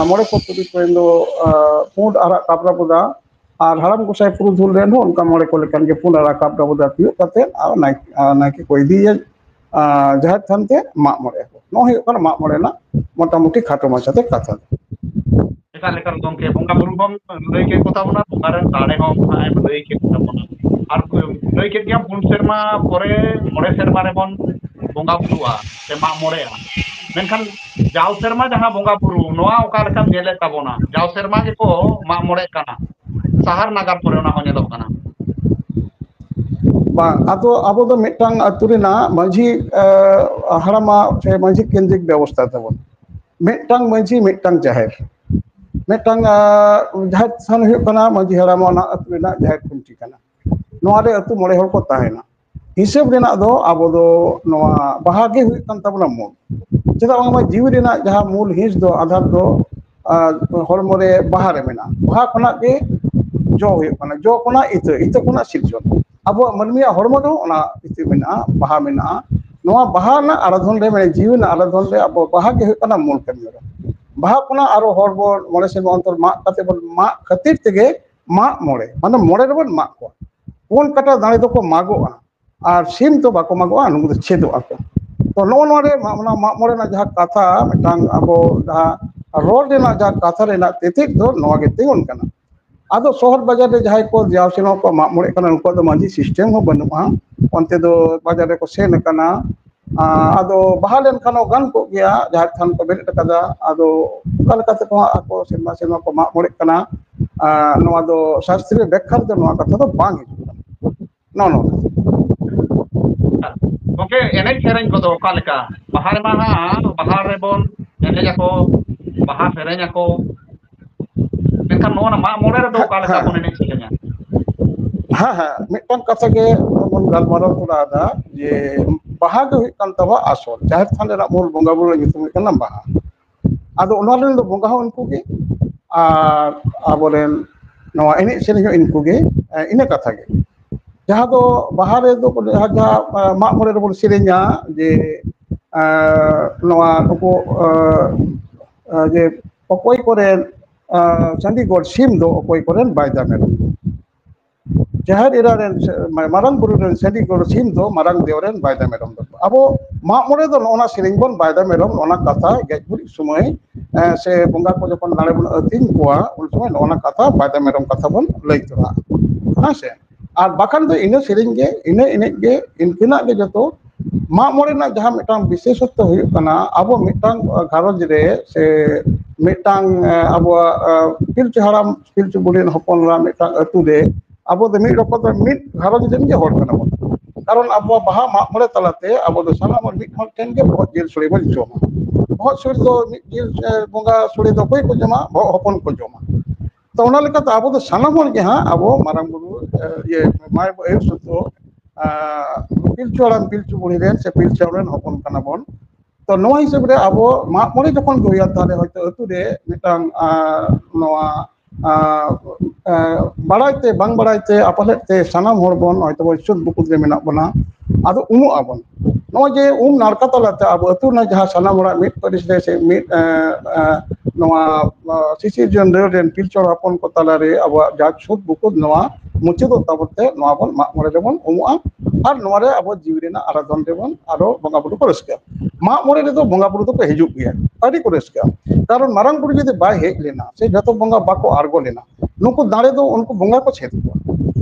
ᱢᱚᱬᱮ ᱠᱚ ᱛᱩᱨᱩᱭ ᱠᱚᱨᱮᱱ ᱫᱚ ᱯᱩᱸᱰ ᱟᱨᱟᱜ ᱠᱟᱯᱲᱟ ᱵᱚᱫᱟ, ᱟᱨ ᱦᱟᱲᱟᱢ ᱜᱚᱸᱥᱟᱭ ᱯᱩᱨᱩᱫᱷᱩᱞ ᱨᱮᱱ ᱦᱚᱸ ᱚᱱᱠᱟ ᱢᱚᱬᱮ ᱠᱚ ᱞᱮᱠᱟᱱ ᱜᱮ ᱯᱩᱸᱰ ᱟᱨᱟᱜ ᱠᱟᱯᱲᱟ ᱵᱚᱫᱟ ᱛᱤᱭᱳᱜ ᱠᱟᱛᱮ ᱟᱨ ᱱᱟᱭᱠᱮ, ᱟᱨ ᱱᱟᱭᱠᱮ ᱠᱚ ᱤᱫᱤᱭᱮᱭᱟ ᱡᱟᱦᱮᱨ ᱛᱷᱟᱱ ᱛᱮ ᱢᱟᱜ ᱢᱚᱬᱮ ᱟᱠᱚ᱾ ᱱᱚᱣᱟ ᱦᱩᱭᱩᱜ ᱠᱟᱱᱟ ᱢᱟᱜ ᱢᱚᱬᱮ ᱨᱮᱱᱟᱜ ᱢᱚᱴᱟᱢᱩᱴᱤ ᱠᱷᱟᱴᱚ ᱢᱟᱪᱷᱟᱛᱮ ᱠᱟᱛᱷᱟ ᱫᱚ᱾ ᱮᱠᱟᱞ ᱮᱠᱟᱞ ᱜᱚᱢᱠᱮ, ᱵᱚᱸᱜᱟ ᱵᱩᱨᱩ ᱦᱚᱸᱢ ᱞᱟᱹᱭ ᱠᱮᱫ ᱠᱚ ᱛᱟᱵᱚᱱᱟ, ᱵᱚᱸᱜᱟ ᱨᱮᱱ ᱫᱟᱲᱮ ᱦᱚᱸ ᱱᱟᱦᱟᱜ ᱮᱢ ᱞᱟᱹᱭ ᱠᱮᱫ ᱛᱟᱵᱚᱱᱟ᱾ ᱟᱨ ᱞᱟᱹᱭ ᱠᱮᱫ ᱜᱮᱭᱟᱢ ᱯᱩᱱ ᱥᱮᱨᱢᱟ ᱯᱚᱨᱮ ᱢᱚᱬᱮ ᱥᱮᱨᱢᱟ ᱨᱮᱵᱚᱱ ᱵᱚᱸᱜᱟ ᱵᱩᱨᱩᱜᱼᱟ ᱥᱮ ᱢᱟᱜ ᱢᱚᱬᱮᱜᱼᱟ᱾ ᱢᱮᱱᱠᱷᱟᱱ ᱡᱟᱣ ᱥᱮᱨᱢᱟ ᱡᱟᱦᱟᱸ ᱵᱚᱸᱜᱟ ᱵᱩᱨᱩ, ᱱᱚᱣᱟ ᱚᱠᱟ ᱞᱮᱠᱟᱢ ᱧᱮᱞᱮᱫ ᱛᱟᱵᱚᱱᱟ? ᱡᱟᱣ ᱥᱮᱨᱢᱟ ᱜᱮᱠᱚ ᱢᱟᱜ ᱢᱚᱬᱮᱜ ᱠᱟᱱᱟ, ᱥᱟᱦᱟᱨ ᱱᱟᱜᱟᱨ ᱠᱚᱨᱮ ᱚᱱᱟ ᱦᱚᱸ ᱧᱮᱞᱚᱜ ᱠᱟᱱᱟ᱾ ᱵᱟᱝ, ᱟᱫᱚ ᱟᱵᱚ ᱫᱚ ᱢᱤᱫᱴᱟᱝ ᱟᱹᱛᱩ ᱨᱮᱱᱟᱜ ᱢᱟᱹᱡᱷᱤ ᱦᱟᱲᱟᱢᱟᱜ ᱥᱮ ᱢᱟᱹᱡᱷᱤ ᱠᱮᱱᱫᱨᱤᱠ ᱵᱮᱵᱚᱥᱛᱷᱟ ᱛᱟᱵᱚᱱ᱾ ᱢᱤᱫᱴᱟᱝ ᱢᱟᱹᱡᱷᱤ, ᱢᱤᱫᱴᱟᱝ ᱡᱟᱦᱮᱨ, ᱢᱤᱫᱴᱟᱝ ᱡᱟᱦᱮᱨ ᱛᱷᱟᱱ ᱦᱩᱭᱩᱜ ᱠᱟᱱᱟ ᱢᱟᱹᱡᱷᱤ ᱦᱟᱲᱟᱢ, ᱚᱱᱟ ᱟᱹᱛᱩ ᱨᱮᱱᱟᱜ ᱡᱟᱦᱮᱨ ᱠᱷᱩᱱᱴᱤ ᱠᱟᱱᱟ᱾ ᱱᱚᱣᱟ ᱨᱮ ᱟᱹᱛᱩ ᱢᱚᱬᱮ ᱦᱚᱲ ᱠᱚ ᱛᱟᱦᱮᱱᱟ᱾ ᱦᱤᱥᱟᱹᱵ ᱨᱮᱱᱟᱜ ᱫᱚ ᱟᱵᱚ ᱫᱚ ᱱᱚᱣᱟ ᱵᱟᱦᱟ ᱜᱮ ᱦᱩᱭᱩᱜ ᱠᱟᱱ ᱛᱟᱵᱚᱱᱟ ᱢᱩᱞ᱾ ᱪᱮᱫᱟᱜ ᱵᱟᱝᱢᱟ ᱡᱤᱣᱤ ᱨᱮᱱᱟᱜ ᱡᱟᱦᱟᱸ ᱢᱩᱞ ᱦᱤᱸᱥ ᱫᱚ ᱟᱫᱷᱟᱨ ᱫᱚ ᱦᱚᱲᱢᱚ ᱨᱮ ᱵᱟᱦᱟ ᱨᱮ ᱢᱮᱱᱟᱜᱼᱟ᱾ ᱵᱟᱦᱟ ᱠᱷᱚᱱᱟᱜ ᱜᱮ ᱡᱚ ᱦᱩᱭᱩᱜ ᱠᱟᱱᱟ, ᱡᱚ ᱠᱷᱚᱱᱟᱜ ᱤᱛᱟᱹ, ᱤᱛᱟᱹ ᱠᱷᱚᱱᱟᱜ ᱥᱤᱨᱡᱚᱱ᱾ ᱟᱵᱚᱣᱟᱜ ᱢᱟᱹᱱᱢᱤᱭᱟᱜ ᱦᱚᱲᱢᱚ ᱨᱮᱦᱚᱸ ᱚᱱᱟ ᱤᱛᱟᱹ ᱢᱮᱱᱟᱜᱼᱟ, ᱵᱟᱦᱟ ᱢᱮᱱᱟᱜᱼᱟ᱾ ᱱᱚᱣᱟ ᱵᱟᱦᱟ ᱨᱮᱱᱟᱜ ᱟᱨᱟᱫᱷᱚᱱ ᱨᱮ, ᱢᱟᱱᱮ ᱡᱤᱣᱤ ᱨᱮᱱᱟᱜ ᱟᱨᱟᱫᱷᱚᱱ ᱨᱮ ᱟᱵᱚ ᱵᱟᱦᱟ ᱜᱮ ᱦᱩᱭᱩᱜ ᱠᱟᱱᱟ ᱢᱩᱞ ᱠᱟᱹᱢᱤ ᱦᱚᱨᱟ᱾ ᱵᱟᱦᱟ ᱠᱷᱚᱱᱟᱜ ᱟᱨᱚ ᱦᱚᱲ ᱵᱚᱱ ᱢᱚᱬᱮ ᱥᱮᱨᱢᱟ ᱚᱱᱛᱚᱨ ᱢᱟᱜ ᱠᱟᱛᱮ ᱵᱚᱱ ᱢᱟᱜ ᱠᱷᱟᱹᱛᱤᱨ ᱛᱮᱜᱮ ᱢᱟᱜ ᱢᱚᱬᱮ, ᱢᱟᱱᱮ ᱢᱚᱬᱮ ᱨᱮᱵᱚᱱ ᱢᱟᱜ ᱠᱚᱣᱟ᱾ ᱯᱩᱱ ᱠᱟᱴᱟ ᱫᱟᱲᱮ ᱫᱚᱠᱚ ᱢᱟᱜᱚᱜᱼᱟ, ᱟᱨ ᱥᱤᱢ ᱫᱚ ᱵᱟᱠᱚ ᱢᱟᱜᱚᱜᱼᱟ, ᱱᱩᱠᱩ ᱫᱚ ᱪᱷᱮᱫᱚᱜ ᱟᱠᱚ᱾ ᱛᱚ ᱱᱚᱜᱼᱚ ᱱᱚᱣᱟ ᱨᱮ ᱚᱱᱟ ᱢᱟᱜ ᱢᱚᱬᱮ ᱨᱮᱱᱟᱜ ᱡᱟᱦᱟᱸ ᱠᱟᱛᱷᱟ, ᱢᱤᱫᱴᱟᱝ ᱟᱵᱚ ᱡᱟᱦᱟᱸ ᱨᱚᱲ ᱨᱮᱱᱟᱜ ᱡᱟᱦᱟᱸ ᱠᱟᱛᱷᱟ ᱨᱮᱱᱟᱜ ᱛᱮᱛᱮᱫ ᱫᱚ ᱱᱚᱣᱟ ᱜᱮ ᱛᱤᱸᱜᱩᱱ ᱠᱟᱱᱟ᱾ ᱟᱫᱚ ᱥᱚᱦᱚᱨ ᱵᱟᱡᱟᱨ ᱨᱮ ᱡᱟᱦᱟᱸᱭ ᱠᱚ ᱡᱟᱣ ᱥᱮᱱᱚᱜ ᱠᱚ ᱢᱟᱜ ᱢᱚᱬᱮᱜ ᱠᱟᱱᱟ, ᱩᱱᱠᱩᱣᱟᱜ ᱫᱚ ᱢᱟᱹᱡᱷᱤ ᱥᱤᱥᱴᱮᱢ ᱦᱚᱸ ᱵᱟᱹᱱᱩᱜᱼᱟ᱾ ᱚᱱᱛᱮ ᱫᱚ ᱵᱟᱡᱟᱨ ᱨᱮᱠᱚ ᱥᱮᱱ ᱟᱠᱟᱱᱟ, ᱟᱫᱚ ᱵᱟᱦᱟ ᱞᱮᱱᱠᱷᱟᱱ ᱦᱚᱸ ᱜᱟᱱ ᱠᱚᱜ ᱜᱮᱭᱟ, ᱡᱟᱦᱮᱨ ᱛᱷᱟᱱ ᱠᱚ ᱵᱮᱨᱮᱫ ᱟᱠᱟᱫᱟ, ᱟᱫᱚ ᱚᱠᱟ ᱞᱮᱠᱟ ᱛᱮᱠᱚ ᱦᱟᱸᱜ ᱟᱠᱚ ᱥᱮᱨᱢᱟ ᱥᱮᱨᱢᱟ ᱠᱚ ᱢᱟᱜ ᱢᱚᱬᱮᱜ ᱠᱟᱱᱟ, ᱱᱚᱣᱟ ᱫᱚ ᱥᱟᱥᱛᱨᱤᱭᱚ ᱵᱮᱠᱠᱷᱟ ᱨᱮᱫᱚ ᱱᱚᱣᱟ ᱠᱟᱛᱷᱟ ᱫᱚ ᱵᱟᱝ ᱦᱤᱡᱩᱜ ᱠᱟᱱᱟ᱾ ᱱᱚᱜᱼᱚ ᱱᱚᱣᱟ᱾ ᱜᱚᱝᱠᱮ, ᱮᱱᱮᱡ ᱥᱮᱨᱮᱧ ᱠᱚᱫᱚ ᱚᱠᱟ ᱞᱮᱠᱟ? ᱵᱟᱦᱟ ᱨᱮᱢᱟ ᱦᱟᱸᱜ, ᱵᱟᱦᱟ ᱨᱮᱵᱚᱱ ᱮᱱᱮᱡ ᱟᱠᱚ, ᱵᱟᱦᱟ ᱥᱮᱨᱮᱧ ᱟᱠᱚ, ᱢᱮᱱᱠᱷᱟᱱ ᱱᱚᱜᱼᱚ ᱱᱟ ᱢᱟᱜ ᱢᱚᱬᱮ ᱨᱮᱫᱚ ᱚᱠᱟ ᱞᱮᱠᱟ ᱵᱚᱱ ᱮᱱᱮᱡ ᱥᱮᱨᱮᱧᱟ? ᱦᱮᱸ, ᱦᱮᱸ, ᱢᱤᱫᱴᱟᱝ ᱠᱟᱛᱷᱟ ᱜᱮ ᱵᱚᱱ ᱜᱟᱞᱢᱟᱨᱟᱣ ᱛᱚᱨᱟ ᱮᱫᱟ ᱡᱮ ᱵᱟᱦᱟ ᱜᱮ ᱦᱩᱭᱩᱜ ᱠᱟᱱ ᱛᱟᱵᱚᱱᱟ ᱟᱥᱚᱞ, ᱡᱟᱦᱮᱨ ᱛᱷᱟᱱ ᱨᱮᱱᱟᱜ ᱢᱩᱞ ᱵᱚᱸᱜᱟ ᱵᱩᱨᱩ ᱧᱩᱛᱩᱢ ᱦᱩᱭᱩᱜ ᱠᱟᱱᱟ ᱵᱟᱦᱟ᱾ ᱟᱫᱚ ᱚᱱᱟ ᱨᱮᱱ ᱫᱚ ᱵᱚᱸᱜᱟ ᱦᱚᱸ ᱩᱱᱠᱩ ᱜᱮ, ᱟᱨ ᱟᱵᱚᱨᱮᱱ ᱱᱚᱣᱟ ᱮᱱᱮᱡ ᱥᱮᱨᱮᱧ ᱦᱚᱸ ᱤᱱᱠᱩ ᱜᱮ, ᱤᱱᱟᱹ ᱠᱟᱛᱷᱟ ᱜᱮ᱾ ᱡᱟᱦᱟᱸ ᱫᱚ ᱵᱟᱦᱟ ᱨᱮᱫᱚ ᱡᱟᱦᱟᱸ ᱢᱟᱜ ᱢᱚᱬᱮ ᱨᱮᱵᱚᱱ ᱥᱮᱨᱮᱧᱟ ᱡᱮ ᱱᱚᱣᱟ ᱱᱩᱠᱩ ᱡᱮ ᱚᱠᱚᱭ ᱠᱚᱨᱮᱱ ᱪᱟᱹᱰᱤᱜᱚᱲ ᱥᱤᱢ ᱫᱚ ᱚᱠᱚᱭ ᱠᱚᱨᱮᱱ ᱵᱟᱭᱫᱟ ᱢᱮᱨᱚᱢ, ᱡᱟᱦᱮᱨ ᱮᱨᱟ ᱨᱮᱱ ᱢᱟᱨᱟᱝ ᱵᱩᱨᱩ ᱨᱮᱱ ᱪᱟᱹᱰᱤᱜᱚᱲ ᱥᱤᱢ ᱫᱚ ᱢᱟᱨᱟᱝ ᱫᱮᱣ ᱨᱮᱱ ᱵᱟᱭᱫᱟ ᱢᱮᱨᱚᱢ ᱫᱚ᱾ ᱟᱵᱚ ᱢᱟᱜ ᱢᱚᱬᱮ ᱫᱚ ᱱᱚᱜᱼᱚ ᱱᱟ ᱥᱮᱨᱮᱧ ᱵᱚᱱ ᱵᱟᱭᱫᱟ ᱢᱮᱨᱚᱢ, ᱱᱚᱜᱼᱚ ᱱᱟ ᱠᱟᱛᱷᱟ ᱜᱮᱡ ᱜᱩᱨᱤᱡ ᱥᱚᱢᱚᱭ ᱥᱮ ᱵᱚᱸᱜᱟ ᱠᱚ ᱡᱚᱠᱷᱚᱱ ᱞᱟᱲᱮ ᱵᱚᱱ ᱟᱹᱛᱤᱧ ᱠᱚᱣᱟ, ᱩᱱ ᱥᱚᱢᱚᱭ ᱱᱚᱜᱼᱚ ᱱᱟ ᱠᱟᱛᱷᱟ ᱵᱟᱭᱫᱟ ᱢᱮᱨᱚᱢ ᱠᱟᱛᱷᱟ ᱵᱚᱱ ᱞᱟᱹᱭ ᱛᱚᱨᱟᱜᱼᱟ, ᱦᱮᱸ ᱥᱮ᱾ ᱟᱨ ᱵᱟᱠᱷᱟᱱ ᱫᱚ ᱤᱱᱟᱹ ᱥᱮᱨᱮᱧ ᱜᱮ, ᱤᱱᱟᱹ ᱮᱱᱮᱡ ᱜᱮ, ᱤᱱᱠᱟᱹᱱᱟᱜ ᱜᱮ ᱡᱚᱛᱚ᱾ ᱢᱟᱜ ᱢᱚᱬᱮ ᱨᱮᱱᱟᱜ ᱡᱟᱦᱟᱸ ᱢᱤᱫᱴᱟᱝ ᱵᱤᱥᱮᱥᱚᱛᱛᱚ ᱦᱩᱭᱩᱜ ᱠᱟᱱᱟ, ᱟᱵᱚ ᱢᱤᱫᱴᱟᱝ ᱜᱷᱟᱨᱚᱸᱡᱽ ᱨᱮ ᱥᱮ ᱢᱤᱫᱴᱟᱝ ᱟᱵᱚᱣᱟᱜ ᱯᱤᱞᱪᱩ ᱦᱟᱲᱟᱢ ᱯᱤᱞᱪᱩ ᱵᱩᱲᱦᱤ ᱨᱮᱱ ᱦᱚᱯᱚᱱ ᱮᱨᱟ ᱢᱤᱫᱴᱟᱝ ᱟᱹᱛᱩ ᱨᱮ ᱟᱵᱚ ᱫᱚ ᱢᱤᱫ ᱨᱚᱠᱚᱢ ᱫᱚ ᱢᱤᱫ ᱜᱷᱟᱨᱚᱸᱡᱽ ᱨᱮᱱ ᱜᱮ ᱦᱚᱲ ᱠᱟᱱᱟ ᱵᱚᱱ᱾ ᱠᱟᱨᱚᱱ ᱟᱵᱚᱣᱟᱜ ᱵᱟᱦᱟ ᱢᱟᱜ ᱢᱚᱬᱮ ᱛᱟᱞᱟᱛᱮ ᱟᱵᱚ ᱫᱚ ᱥᱟᱱᱟᱢ ᱦᱚᱲ ᱢᱤᱫ ᱦᱚᱲ ᱴᱷᱮᱱ ᱜᱮ ᱵᱚᱦᱚᱜ ᱡᱤᱞ ᱥᱚᱲᱮ ᱵᱚᱱ ᱡᱚᱢᱟ᱾ ᱵᱚᱦᱚᱜ ᱥᱚᱲᱮ ᱫᱚ ᱢᱤᱫ ᱡᱤᱞ ᱵᱚᱸᱜᱟ ᱥᱚᱲᱮ ᱫᱚ ᱚᱠᱚᱭ ᱠᱚ ᱡᱚᱢᱟ? ᱵᱚᱦᱚᱜ ᱦᱚᱯᱚᱱ ᱠᱚ ᱡᱚᱢᱟ᱾ ᱛᱚ ᱚᱱᱟ ᱞᱮᱠᱟᱛᱮ ᱟᱵᱚ ᱫᱚ ᱥᱟᱱᱟᱢ ᱦᱚᱲ ᱜᱮ ᱦᱟᱸᱜ ᱟᱵᱚ ᱢᱟᱨᱟᱝ ᱵᱩᱨᱩ ᱤᱭᱟᱹ ᱢᱟᱭ ᱟᱹᱭᱩᱨ ᱥᱩᱛᱩ ᱯᱤᱞᱪᱩ ᱦᱟᱲᱟᱢ ᱯᱤᱞᱪᱩ ᱵᱩᱲᱦᱤ ᱨᱮᱱ ᱥᱮ ᱯᱤᱞᱪᱩ ᱦᱟᱲᱟᱢ ᱨᱮᱱ ᱦᱚᱯᱚᱱ ᱠᱟᱱᱟ ᱵᱚᱱ᱾ ᱛᱚ ᱱᱚᱣᱟ ᱦᱤᱥᱟᱹᱵ ᱨᱮ ᱟᱵᱚ ᱢᱟᱜ ᱢᱚᱬᱮ ᱡᱚᱠᱷᱚᱱ ᱜᱮ ᱦᱩᱭᱩᱜᱼᱟ, ᱛᱟᱦᱞᱮ ᱦᱚᱭᱛᱳ ᱟᱹᱛᱩ ᱨᱮ ᱢᱤᱫᱴᱟᱝ ᱱᱚᱣᱟ ᱵᱟᱲᱟᱭ ᱛᱮ ᱵᱟᱝ ᱵᱟᱲᱟᱭ ᱛᱮ ᱟᱯᱟᱞᱮᱫ ᱛᱮ ᱥᱟᱱᱟᱢ ᱦᱚᱲ ᱵᱚᱱ ᱦᱚᱭᱛᱳ ᱵᱚᱱ ᱥᱩᱫ ᱵᱩᱠᱩᱫ ᱨᱮ ᱢᱮᱱᱟᱜ ᱵᱚᱱᱟ᱾ ᱟᱫᱚ ᱩᱢᱩᱜ ᱟᱵᱚᱱ᱾ ᱱᱚᱜᱼᱚᱭ ᱡᱮ ᱩᱢ ᱱᱟᱲᱠᱟ ᱛᱟᱞᱟᱛᱮ ᱟᱵᱚ ᱟᱹᱛᱩ ᱨᱮᱱᱟᱜ ᱡᱟᱦᱟᱸ ᱥᱟᱱᱟᱢ ᱦᱚᱲᱟᱜ ᱢᱤᱫ ᱯᱟᱹᱨᱤᱥ ᱨᱮ ᱥᱮ ᱢᱤᱫ ᱱᱚᱣᱟ ᱥᱤᱥᱤᱨ ᱡᱚᱱ ᱨᱟᱹᱲ ᱨᱮᱱ ᱯᱤᱞᱪᱩ ᱦᱚᱯᱚᱱ ᱠᱚ ᱛᱟᱞᱟᱨᱮ ᱟᱵᱚᱣᱟᱜ ᱡᱟᱦᱟᱸ ᱪᱷᱩᱛ ᱵᱩᱠᱩᱫ ᱱᱚᱣᱟ ᱢᱩᱪᱟᱹᱫᱚᱜ ᱛᱟᱵᱚᱱ ᱛᱮ ᱱᱚᱣᱟ ᱵᱚᱱ ᱢᱟᱜ ᱢᱚᱬᱮ ᱨᱮᱵᱚᱱ ᱩᱢᱩᱜᱼᱟ᱾ ᱟᱨ ᱱᱚᱣᱟ ᱨᱮ ᱟᱵᱚ ᱡᱤᱣᱤ ᱨᱮᱱᱟᱜ ᱟᱨᱟᱫᱷᱚᱱ ᱨᱮᱵᱚᱱ ᱟᱨᱚ ᱵᱚᱸᱜᱟ ᱵᱩᱨᱩ ᱠᱚ ᱨᱟᱹᱥᱠᱟᱹᱜᱼᱟ᱾ ᱢᱟᱜ ᱢᱚᱬᱮ ᱨᱮᱫᱚ ᱵᱚᱸᱜᱟ ᱵᱩᱨᱩ ᱫᱚᱠᱚ ᱦᱤᱡᱩᱜ ᱜᱮᱭᱟ, ᱟᱹᱰᱤ ᱠᱚ ᱨᱟᱹᱥᱠᱟᱹᱜᱼᱟ᱾ ᱠᱟᱨᱚᱱ ᱢᱟᱨᱟᱝ ᱵᱩᱨᱩ ᱡᱩᱫᱤ ᱵᱟᱭ ᱦᱮᱡ ᱞᱮᱱᱟ ᱥᱮ ᱡᱚᱛᱚ ᱵᱚᱸᱜᱟ ᱵᱟᱠᱚ ᱟᱬᱜᱚ ᱞᱮᱱᱟ, ᱱᱩᱠᱩ ᱫᱟᱲᱮ ᱫᱚ ᱩᱱᱠᱩ ᱵᱚᱸᱜᱟ ᱠᱚ ᱪᱷᱮᱫ ᱠᱚᱣᱟ᱾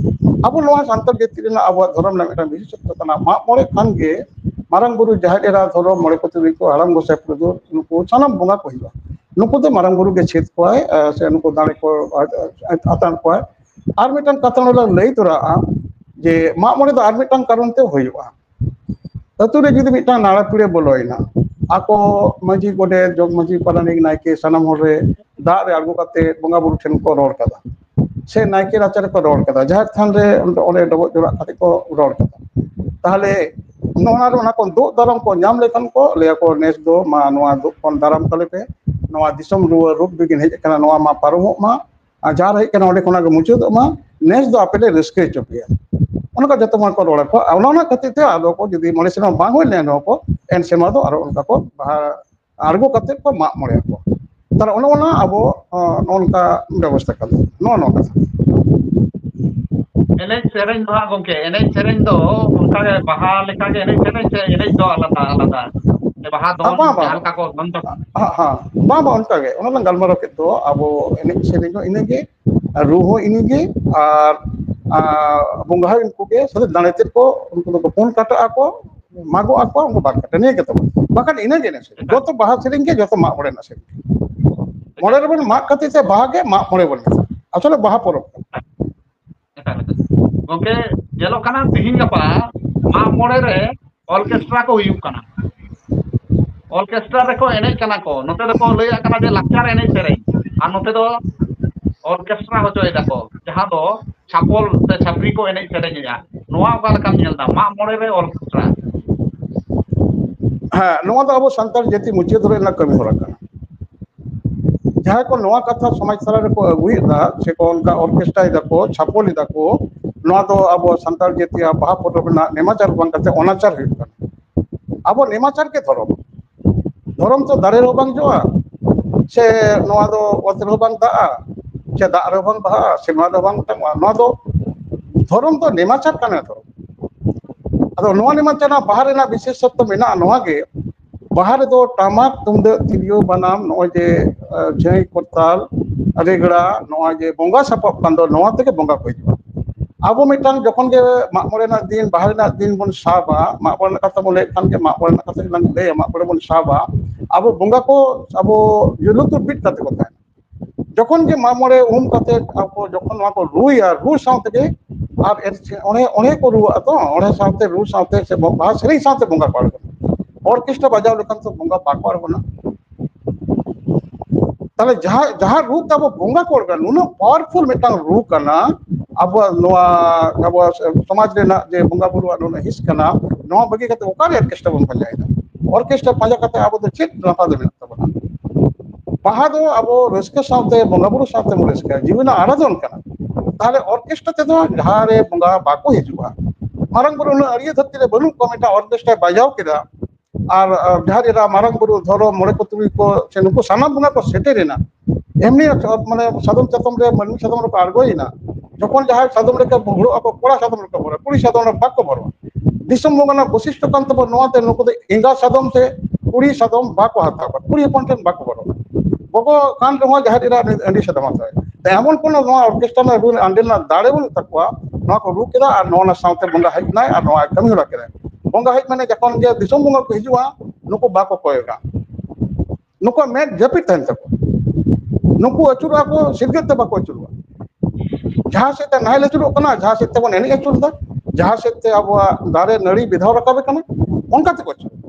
ᱟᱵᱚ ᱱᱚᱣᱟ ᱥᱟᱱᱛᱟᱲ ᱡᱟᱹᱛᱤ ᱨᱮᱱᱟᱜ ᱟᱵᱚᱣᱟᱜ ᱫᱷᱚᱨᱚᱢ ᱨᱮᱱᱟᱜ ᱢᱤᱫᱴᱟᱝ ᱵᱤᱥᱮᱥᱚᱛᱛᱚ ᱠᱟᱱᱟ, ᱢᱟᱜ ᱢᱚᱬᱮ ᱠᱷᱟᱱ ᱜᱮ ᱢᱟᱨᱟᱝ ᱵᱩᱨᱩ, ᱡᱟᱦᱮᱨ ᱮᱨᱟ, ᱫᱷᱚᱨᱚᱢ, ᱢᱚᱬᱮ ᱠᱚ ᱛᱩᱨᱩᱭ ᱠᱚ, ᱦᱟᱲᱟᱢ ᱜᱚᱸᱥᱟᱭ ᱯᱩᱨᱩᱫᱷᱩᱞ, ᱱᱩᱠᱩ ᱥᱟᱱᱟᱢ ᱵᱚᱸᱜᱟ ᱠᱚ ᱦᱩᱭᱩᱜᱼᱟ᱾ ᱱᱩᱠᱩ ᱫᱚ ᱢᱟᱨᱟᱝ ᱵᱩᱨᱩ ᱜᱮ ᱪᱷᱮᱫ ᱠᱚᱣᱟᱭ, ᱟᱨ ᱥᱮ ᱱᱩᱠᱩ ᱫᱟᱲᱮ ᱠᱚ ᱟᱛᱟᱝ ᱠᱚᱣᱟᱭ᱾ ᱟᱨ ᱢᱤᱫᱴᱟᱝ ᱠᱟᱛᱷᱟ ᱱᱚᱰᱮ ᱞᱟᱹᱭ ᱛᱚᱨᱟᱜᱼᱟ ᱡᱮ ᱢᱟᱜ ᱢᱚᱬᱮ ᱫᱚ ᱟᱨ ᱢᱤᱫᱴᱟᱝ ᱠᱟᱨᱚᱱ ᱛᱮ ᱦᱩᱭᱩᱜᱼᱟ᱾ ᱟᱹᱛᱩ ᱨᱮ ᱡᱩᱫᱤ ᱢᱤᱫᱴᱟᱝ ᱱᱟᱲᱟ ᱯᱤᱲᱟᱹ ᱵᱚᱞᱚᱭᱮᱱᱟ, ᱟᱠᱚ ᱢᱟᱹᱡᱷᱤ, ᱜᱚᱰᱮᱛ, ᱡᱚᱜᱽ ᱢᱟᱹᱡᱷᱤ, ᱯᱟᱨᱟᱱᱤᱠ, ᱱᱟᱭᱠᱮ, ᱥᱟᱱᱟᱢ ᱦᱚᱲ ᱨᱮ ᱫᱟᱜ ᱨᱮ ᱟᱬᱜᱚ ᱠᱟᱛᱮ ᱵᱚᱸᱜᱟ ᱵᱩᱨᱩ ᱴᱷᱮᱱ ᱠᱚ ᱨᱚᱲ ᱠᱟᱫᱟ, ᱥᱮ ᱱᱟᱭᱠᱮ ᱨᱟᱪᱟ ᱨᱮᱠᱚ ᱨᱚᱲ ᱠᱟᱫᱟ, ᱡᱟᱦᱮᱨ ᱛᱷᱟᱱ ᱨᱮ ᱚᱸᱰᱮ ᱰᱚᱵᱚᱜ ᱡᱚᱲᱟᱜ ᱠᱟᱛᱮ ᱠᱚ ᱨᱚᱲ ᱠᱟᱫᱟ, ᱛᱟᱦᱚᱞᱮ ᱱᱚᱣᱟ ᱨᱮ ᱚᱱᱟ ᱠᱚ ᱫᱳᱜ ᱫᱟᱨᱟᱢ ᱠᱚ ᱧᱟᱢ ᱞᱮᱠᱷᱟᱱ ᱠᱚ ᱞᱟᱹᱭᱟ ᱠᱚ, ᱱᱮᱥ ᱫᱚ ᱢᱟ ᱱᱚᱣᱟ ᱫᱳᱜ ᱠᱷᱚᱱ ᱫᱟᱨᱟᱢ ᱛᱟᱞᱮ ᱯᱮ, ᱱᱚᱣᱟ ᱫᱤᱥᱚᱢ ᱨᱩᱣᱟᱹᱲ ᱨᱳᱜᱽ ᱵᱤᱜᱷᱤᱱ ᱦᱮᱡ ᱟᱠᱟᱱᱟ, ᱱᱚᱣᱟ ᱢᱟ ᱯᱟᱨᱚᱢᱚᱜ ᱢᱟ, ᱟᱨ ᱡᱟᱦᱟᱸ ᱦᱮᱡ ᱟᱠᱟᱱᱟ ᱚᱸᱰᱮ ᱠᱷᱚᱱᱟᱜ ᱜᱮ ᱢᱩᱪᱟᱹᱫᱚᱜ ᱢᱟ, ᱱᱮᱥ ᱫᱚ ᱟᱯᱮ ᱞᱮ ᱨᱟᱹᱥᱠᱟᱹ ᱦᱚᱪᱚ ᱯᱮᱭᱟ᱾ ᱚᱱᱠᱟ ᱡᱚᱛᱚ ᱢᱟ ᱠᱚ ᱨᱚᱲ ᱟᱠᱚ᱾ ᱟᱨ ᱚᱱᱟ ᱚᱱᱟ ᱠᱷᱟᱹᱛᱤᱨ ᱛᱮ ᱟᱫᱚ ᱠᱚ ᱡᱩᱫᱤ ᱢᱚᱬᱮ ᱥᱮᱨᱢᱟ ᱵᱟᱝ ᱦᱩᱭ ᱞᱮᱱ ᱨᱮᱦᱚᱸ ᱠᱚ, ᱮᱱ ᱥᱮᱨᱢᱟ ᱫᱚ ᱟᱨᱚ ᱚᱱᱠᱟ ᱠᱚ ᱵᱟᱦᱟ ᱟᱬᱜᱚ ᱠᱟᱛᱮ ᱠᱚ ᱢᱟᱜ ᱢᱚᱬᱮ ᱟᱠᱚ᱾ ᱛᱟᱦᱚᱞᱮ ᱚᱱᱮ ᱚᱱᱟ ᱟᱵᱚ, ᱚ, ᱱᱚᱜᱼᱚ ᱱᱚᱝᱠᱟ ᱵᱮᱵᱚᱥᱛᱷᱟ ᱠᱟᱱᱟ, ᱱᱚᱜᱼᱚ ᱱᱚᱣᱟ ᱠᱟᱛᱷᱟ᱾ ᱮᱱᱮᱡ ᱥᱮᱨᱮᱧ ᱫᱚ ᱦᱟᱸᱜ ᱜᱚᱝᱠᱮ, ᱮᱱᱮᱡ ᱥᱮᱨᱮᱧ ᱫᱚ ᱚᱱᱠᱟ ᱜᱮ ᱵᱟᱦᱟ ᱞᱮᱠᱟ ᱜᱮ ᱮᱱᱮᱡ ᱥᱮᱨᱮᱧ ᱥᱮ ᱮᱱᱮᱡ ᱫᱚ ᱟᱞᱟᱫᱟ ᱟᱞᱟᱫᱟ? ᱥᱮ ᱵᱟᱦᱟ ᱟᱨ ᱫᱚᱱ ᱵᱟᱝ, ᱵᱟᱝ, ᱡᱟᱦᱟᱸ ᱞᱮᱠᱟ ᱠᱚ ᱫᱚᱱ ᱛᱟᱵᱚᱱᱟ? ᱦᱮᱸ, ᱦᱮᱸ, ᱵᱟᱝ, ᱵᱟᱝ, ᱚᱱᱠᱟ ᱜᱮ, ᱚᱱᱟ ᱞᱟᱝ ᱜᱟᱞᱢᱟᱨᱟᱣ ᱠᱮᱫ ᱫᱚ, ᱟᱵᱚ ᱮᱱᱮᱡ ᱥᱮᱨᱮᱧ ᱦᱚᱸ ᱤᱱᱟᱹᱜᱮ, ᱨᱩ ᱦᱚᱸ ᱤᱱᱟᱹᱜᱮ, ᱟᱨ, ᱟᱨ ᱵᱚᱸᱜᱟ ᱦᱚᱸ ᱩᱱᱠᱩ ᱜᱮ, ᱥᱩᱫᱷᱩ ᱫᱟᱲᱮ ᱛᱮᱫ ᱠᱚ, ᱩᱱᱠᱩ ᱫᱚᱠᱚ ᱯᱩᱱ ᱠᱟᱴᱟᱜ ᱟᱠᱚ, ᱢᱟᱜᱚᱜ ᱟᱠᱚ, ᱩᱱᱠᱩ ᱵᱟᱨ ᱠᱟᱴᱟ, ᱱᱤᱭᱟᱹ ᱜᱮ ᱛᱟᱵᱚᱱ᱾ ᱵᱟᱠᱷᱟᱱ ᱤᱱᱟᱹᱜᱮ ᱮᱱᱮᱡ ᱥᱮᱨᱮᱧ, ᱡᱚᱛᱚ ᱵᱟᱦᱟ ᱥᱮᱨᱮᱧ ᱜᱮ, ᱡᱚᱛᱚ ᱢᱟᱜ ᱢᱚᱬᱮ ᱨᱮᱱᱟᱜ ᱥᱮᱨᱮᱧ ᱜᱮ᱾ ᱢᱚᱬᱮ ᱨᱮᱵᱚᱱ ᱢᱟᱜ ᱠᱷᱟᱹᱛᱤᱨ ᱛᱮ ᱵᱟᱦᱟ ᱜᱮ ᱢᱟᱜ ᱢᱚᱬᱮ ᱵᱚᱱ ᱢᱮᱛᱟᱜᱼᱟ, ᱟᱥᱚᱞᱮ ᱵᱟᱦᱟ ᱯᱚᱨᱚᱵᱽ ᱠᱟᱱᱟ᱾ ᱮᱠᱟᱞ, ᱮᱠᱟᱞ᱾ ᱜᱚᱝᱠᱮ, ᱧᱮᱞᱚᱜ ᱠᱟᱱᱟ ᱛᱤᱦᱤᱧ ᱜᱟᱯᱟ ᱢᱟᱜ ᱢᱚᱬᱮ ᱨᱮ ᱚᱨᱠᱮᱥᱴᱨᱟ ᱠᱚ ᱦᱩᱭᱩᱜ ᱠᱟᱱᱟ᱾ ᱚᱨᱠᱮᱥᱴᱨᱟ ᱨᱮᱠᱚ ᱮᱱᱮᱡ ᱠᱟᱱᱟ ᱠᱚ, ᱱᱚᱛᱮ ᱫᱚᱠᱚ ᱞᱟᱹᱭᱟᱜ ᱠᱟᱱᱟ ᱡᱮ ᱞᱟᱠᱪᱟᱨ ᱮᱱᱮᱡ ᱥᱮᱨᱮᱧ, ᱟᱨ ᱱᱚᱛᱮ ᱫᱚ ᱚᱨᱠᱮᱥᱴᱨᱟ ᱦᱚᱪᱚᱭ ᱫᱟᱠᱚ, ᱡᱟᱦᱟᱸ ᱫᱚ ᱪᱷᱟᱯᱚᱞ ᱥᱮ ᱪᱷᱟᱯᱨᱤ ᱠᱚ ᱮᱱᱮᱡ ᱥᱮᱨᱮᱧᱮᱜᱼᱟ᱾ ᱱᱚᱣᱟ ᱚᱠᱟ ᱞᱮᱠᱟᱢ ᱧᱮᱞ ᱮᱫᱟ, ᱢᱟᱜ ᱢᱚᱬᱮ ᱨᱮ ᱚᱨᱠᱮᱥᱴᱨᱟ? ᱦᱮᱸ, ᱱᱚᱣᱟ ᱫᱚ ᱟᱵᱚ ᱥᱟᱱᱛᱟᱲ ᱡᱟᱹᱛᱤ ᱢᱩᱪᱟᱹᱫ ᱨᱮᱱᱟᱜ ᱠᱟᱹᱢᱤ ᱦᱚᱨᱟ ᱠᱟᱱᱟ᱾ ᱡᱟᱦᱟᱸᱭ ᱠᱚ ᱱᱚᱣᱟ ᱠᱟᱛᱷᱟ ᱥᱚᱢᱟᱡᱽ ᱛᱟᱞᱟ ᱨᱮᱠᱚ ᱟᱹᱜᱩᱭᱮᱫᱟ, ᱥᱮᱠᱚ ᱚᱱᱠᱟ ᱚᱨᱠᱮᱥᱴᱨᱟᱭ ᱫᱟᱠᱚ, ᱪᱷᱟᱯᱚᱞ ᱮᱫᱟ ᱠᱚ, ᱱᱚᱣᱟ ᱫᱚ ᱟᱵᱚ ᱥᱟᱱᱛᱟᱲ ᱡᱟᱹᱛᱤᱭᱟᱜ ᱵᱟᱦᱟ ᱯᱚᱨᱚᱵᱽ ᱨᱮᱱᱟᱜ ᱱᱮᱢᱟᱪᱟᱨ ᱵᱟᱝ ᱠᱟᱛᱮ ᱚᱱᱟᱪᱟᱨ ᱦᱩᱭᱩᱜ ᱠᱟᱱᱟ᱾ ᱟᱵᱚ ᱱᱮᱢᱟᱪᱟᱨ ᱜᱮ ᱫᱷᱚᱨᱚᱢ᱾ ᱫᱷᱚᱨᱚᱢ ᱫᱚ ᱫᱟᱨᱮ ᱨᱮᱦᱚᱸ ᱵᱟᱝ ᱡᱚᱜᱼᱟ, ᱥᱮ ᱱᱚᱣᱟ ᱫᱚ ᱚᱛ ᱨᱮᱦᱚᱸ ᱵᱟᱝ ᱫᱟᱜᱼᱟ, ᱥᱮ ᱫᱟᱜ ᱨᱮᱦᱚᱸ ᱵᱟᱝ ᱵᱟᱦᱟᱜᱼᱟ, ᱥᱮᱨᱢᱟ ᱨᱮᱦᱚᱸ ᱵᱟᱝ ᱚᱴᱟᱝᱚᱜᱼᱟ᱾ ᱱᱚᱣᱟ ᱫᱚ ᱫᱷᱚᱨᱚᱢ ᱫᱚ ᱱᱮᱢᱟᱪᱟᱨ ᱠᱟᱱᱟ ᱫᱷᱚᱨᱚᱢ᱾ ᱟᱫᱚ ᱱᱚᱣᱟ ᱱᱮᱢᱟᱪᱟᱨ ᱨᱮᱱᱟᱜ, ᱵᱟᱦᱟ ᱨᱮᱱᱟᱜ ᱵᱤᱥᱮᱥᱚᱛᱛᱚ ᱢᱮᱱᱟᱜᱼᱟ ᱱᱚᱣᱟ ᱜᱮ, ᱵᱟᱦᱟ ᱨᱮᱫᱚ ᱴᱟᱢᱟᱠ, ᱛᱩᱢᱫᱟᱹᱜ, ᱛᱤᱨᱭᱳ, ᱵᱟᱱᱟᱢ, ᱱᱚᱜᱼᱚᱭ ᱡᱮ, ᱟᱸ, ᱡᱷᱟᱹᱭ, ᱠᱚᱨᱛᱟᱞ, ᱨᱮᱜᱽᱲᱟ, ᱱᱚᱜᱼᱚᱭ ᱡᱮ ᱵᱚᱸᱜᱟ ᱥᱟᱯᱟᱵ ᱠᱟᱱ ᱫᱚ, ᱱᱚᱣᱟ ᱛᱮᱜᱮ ᱵᱚᱸᱜᱟ ᱠᱚ ᱦᱤᱡᱩᱜᱼᱟ᱾ ᱟᱵᱚ ᱢᱤᱫᱴᱟᱝ ᱡᱚᱠᱷᱚᱱ ᱜᱮ ᱢᱟᱜ ᱢᱚᱬᱮ ᱨᱮᱱᱟᱜ ᱫᱤᱱ, ᱵᱟᱦᱟ ᱨᱮᱱᱟᱜ ᱫᱤᱱ ᱵᱚᱱ ᱥᱟᱵᱟ, ᱢᱟᱜ ᱢᱚᱬᱮ ᱨᱮᱱᱟᱜ ᱠᱟᱛᱷᱟ ᱵᱚᱱ ᱞᱟᱹᱭᱮᱫ ᱠᱷᱟᱱ ᱜᱮ ᱢᱟᱜ ᱢᱚᱬᱮ ᱨᱮᱱᱟᱜ ᱠᱟᱛᱷᱟ ᱜᱮᱞᱟᱝ ᱞᱟᱹᱭᱟ, ᱢᱟᱜ ᱢᱚᱬᱮ ᱵᱚᱱ ᱥᱟᱵᱟ, ᱟᱵᱚ ᱵᱚᱸᱜᱟ ᱠᱚ ᱟᱵᱚ ᱞᱩᱛᱩᱨ ᱵᱤᱫ ᱠᱟᱛᱮ ᱠᱚ ᱛᱟᱦᱮᱱᱟ᱾ ᱡᱚᱠᱷᱚᱱ ᱜᱮ ᱢᱟᱜ ᱢᱚᱬᱮ ᱩᱢ ᱠᱟᱛᱮ ᱟᱵᱚ ᱡᱚᱠᱷᱚᱱ ᱱᱚᱣᱟ ᱠᱚ ᱨᱩᱭᱟ, ᱨᱩ ᱥᱟᱶ ᱛᱮᱜᱮ ᱟᱨ ᱮᱱ-, ᱚᱸᱰᱮ, ᱚᱸᱰᱮ ᱠᱚ ᱨᱩᱣᱟᱜᱼᱟ ᱛᱚ, ᱚᱸᱰᱮ ᱥᱟᱶᱛᱮ ᱨᱩ ᱥᱟᱶᱛᱮ ᱥᱮ ᱵᱟᱦᱟ ᱥᱮᱨᱮᱧ ᱥᱟᱶᱛᱮ ᱵᱚᱸᱜᱟ ᱠᱚ ᱟᱬᱜᱚᱱᱟ᱾ ᱚᱨᱠᱮᱥᱴᱨᱟ ᱵᱟᱡᱟᱣ ᱞᱮᱠᱷᱟᱱ ᱛᱚ ᱵᱚᱸᱜᱟ ᱵᱟᱠᱚ ᱟᱬᱜᱚᱱᱟ᱾ ᱛᱟᱦᱞᱮ ᱡᱟᱦᱟᱸ, ᱡᱟᱦᱟᱸ ᱨᱩ ᱛᱟᱵᱚ ᱵᱚᱸᱜᱟ ᱠᱚ ᱟᱬᱜᱚᱱᱟ, ᱱᱩᱱᱟᱹᱜ ᱯᱟᱣᱟᱨᱯᱷᱩᱞ ᱢᱤᱫᱴᱟᱝ ᱨᱩ ᱠᱟᱱᱟ, ᱟᱵᱚᱣᱟᱜ ᱱᱚᱣᱟ, ᱟᱵᱚᱣᱟᱜ ᱥᱚᱢᱟᱡᱽ ᱨᱮᱱᱟᱜ ᱡᱮ ᱵᱚᱸᱜᱟ ᱵᱩᱨᱩᱣᱟᱜ ᱱᱩᱱᱟᱹᱜ ᱦᱤᱸᱥ ᱠᱟᱱᱟ, ᱱᱚᱣᱟ ᱵᱟᱹᱜᱤ ᱠᱟᱛᱮ ᱚᱠᱟᱨᱮ ᱚᱨᱠᱮᱥᱴᱨᱟ ᱵᱚᱱ ᱯᱟᱸᱡᱟᱭᱮᱫᱟ? ᱚᱨᱠᱮᱥᱴᱨᱟ ᱯᱟᱸᱡᱟ ᱠᱟᱛᱮ ᱟᱵᱚ ᱫᱚ ᱪᱮᱫ ᱱᱟᱯᱟᱭ ᱫᱚ ᱢᱮᱱᱟᱜ ᱛᱟᱵᱚᱱᱟ? ᱵᱟᱦᱟ ᱫᱚ ᱟᱵᱚ ᱨᱟᱹᱥᱠᱟᱹ ᱥᱟᱶᱛᱮ, ᱵᱚᱸᱜᱟ ᱵᱩᱨᱩ ᱥᱟᱶᱛᱮ ᱵᱚᱱ ᱨᱟᱹᱥᱠᱟᱹᱭᱟ, ᱡᱤᱣᱤ ᱨᱮᱱᱟᱜ ᱟᱨᱟᱫᱷᱚᱱ ᱠᱟᱱᱟ᱾ ᱛᱟᱦᱞᱮ ᱚᱨᱠᱮᱥᱴᱨᱟ ᱛᱮᱫᱚ ᱡᱟᱦᱟᱸ ᱨᱮ ᱵᱚᱸᱜᱟ ᱵᱟᱠᱚ ᱦᱤᱡᱩᱜᱼᱟ᱾ ᱢᱟᱨᱟᱝ ᱵᱩᱨᱩ ᱩᱱᱟᱹᱜ ᱟᱹᱲᱤᱭᱟᱹ ᱫᱷᱟᱹᱨᱛᱤ ᱨᱮ ᱵᱟᱹᱱᱩᱜ ᱠᱚᱣᱟ, ᱢᱤᱫᱴᱟᱝ ᱚᱨᱠᱮᱥᱴᱨᱟᱭ ᱵᱟᱡᱟᱣ ᱠᱮᱫᱟ, ᱟᱨ, ᱟᱨ ᱡᱟᱦᱮᱨ ᱮᱨᱟ, ᱢᱟᱨᱟᱝ ᱵᱩᱨᱩ, ᱫᱷᱚᱨᱚᱢ, ᱢᱚᱬᱮ ᱠᱚ, ᱛᱩᱨᱩᱭ ᱠᱚ, ᱥᱮ ᱱᱩᱠᱩ ᱥᱟᱱᱟᱢ ᱵᱚᱸᱜᱟ ᱠᱚ ᱥᱮᱴᱮᱨᱮᱱᱟ᱾ ᱮᱢᱱᱤ ᱢᱟᱱᱮ ᱥᱟᱫᱚᱢ ᱪᱟᱛᱚᱢ ᱨᱮ, ᱢᱟᱹᱱᱢᱤ ᱥᱟᱫᱚᱢ ᱨᱮᱠᱚ ᱟᱬᱜᱚᱭᱮᱱᱟ᱾ ᱡᱚᱠᱷᱚᱱ ᱡᱟᱦᱟᱸᱭ ᱥᱟᱫᱚᱢ ᱨᱮᱠᱚ ᱵᱷᱩᱲᱟᱹᱜ ᱟᱠᱚ, ᱠᱚᱲᱟ ᱥᱟᱫᱚᱢ ᱨᱮᱠᱚ ᱵᱷᱩᱲᱟᱹᱜᱼᱟ, ᱠᱩᱲᱤ ᱥᱟᱫᱚᱢ ᱨᱮ ᱵᱟᱠᱚ ᱵᱷᱩᱲᱟᱹᱜᱼᱟ᱾ ᱫᱤᱥᱚᱢ ᱵᱚᱸᱜᱟ ᱨᱮᱱᱟᱜ ᱵᱳᱭᱥᱤᱥᱴᱚ ᱠᱟᱱ ᱛᱟᱵᱚᱱ, ᱱᱚᱣᱟᱛᱮ ᱱᱩᱠᱩ ᱫᱚ ᱮᱸᱜᱟ ᱥᱟᱫᱚᱢ ᱥᱮ ᱠᱩᱲᱤ ᱥᱟᱫᱚᱢ ᱵᱟᱠᱚ ᱦᱟᱛᱟᱣ ᱠᱚᱣᱟ, ᱠᱩᱲᱤ ᱦᱚᱯᱚᱱ ᱴᱷᱮᱱ ᱵᱟᱠᱚ ᱵᱚᱞᱚᱜᱼᱟ᱾ ᱜᱚᱜᱚ ᱠᱟᱱ ᱨᱮᱦᱚᱸ ᱡᱟᱦᱮᱨ ᱮᱨᱟ ᱟᱹᱰᱤ ᱥᱟᱫᱚᱢ ᱦᱟᱛᱟᱣ᱾ ᱛᱮ ᱮᱢᱚᱱ ᱠᱳᱱᱳ ᱱᱚᱣᱟ ᱚᱨᱠᱮᱥᱴᱨᱟ ᱨᱮᱱᱟᱜ ᱨᱩ ᱟᱸᱰᱮ ᱨᱮᱱᱟᱜ ᱫᱟᱲᱮ ᱵᱟᱹᱱᱩᱜ ᱛᱟᱠᱚᱣᱟ, ᱱᱚᱣᱟ ᱠᱚ ᱨᱩ ᱠᱮᱫᱟ ᱟᱨ ᱱᱚᱣᱟ ᱥᱟᱶᱛᱮ ᱵᱚᱸᱜᱟ ᱦᱮᱡ ᱮᱱᱟᱭ ᱟᱨ ᱱᱚᱣᱟ ᱠᱟᱹᱢᱤ ᱦᱚᱨᱟ ᱠᱮᱫᱟᱭ᱾ ᱵᱚᱸᱜᱟ ᱦᱮᱡ ᱢᱟᱱᱮ ᱡᱚᱠᱷᱚᱱ ᱜᱮ ᱫᱤᱥᱚᱢ ᱵᱚᱸᱜᱟ ᱠᱚ ᱦᱤᱡᱩᱜᱼᱟ, ᱱᱩᱠᱩ ᱵᱟᱠᱚ ᱠᱚᱭᱚᱜᱟ᱾ ᱱᱩᱠᱩᱣᱟᱜ ᱢᱮᱫ ᱡᱟᱹᱯᱤᱫ ᱛᱟᱦᱮᱱ ᱛᱟᱠᱚᱣᱟ᱾ ᱱᱩᱠᱩ ᱟᱹᱪᱩᱨᱚᱜᱼᱟ ᱠᱚ, ᱥᱤᱨᱜᱟᱹᱫ ᱛᱮ ᱵᱟᱠᱚ ᱟᱹᱪᱩᱨᱚᱜᱼᱟ᱾ ᱡᱟᱦᱟᱸ ᱥᱮᱫ ᱛᱮ ᱱᱟᱦᱮᱞ ᱟᱹᱪᱩᱨᱚᱜ ᱠᱟᱱᱟ, ᱡᱟᱦᱟᱸ ᱥᱮᱫ ᱛᱮᱵᱚᱱ ᱮᱱᱮᱡ ᱟᱹᱪᱩᱨ ᱮᱫᱟ, ᱡᱟᱦᱟᱸ ᱥᱮᱫ ᱛᱮ ᱟᱵᱚᱣᱟᱜ ᱫᱟᱨᱮ ᱱᱟᱹᱲᱤ ᱵᱮᱫᱷᱟᱣ ᱨᱟᱠᱟᱵᱮ ᱠᱟᱱᱟ, ᱚᱱᱠᱟ ᱛᱮᱠᱚ ᱟᱹᱪᱩᱨᱚᱜᱼᱟ᱾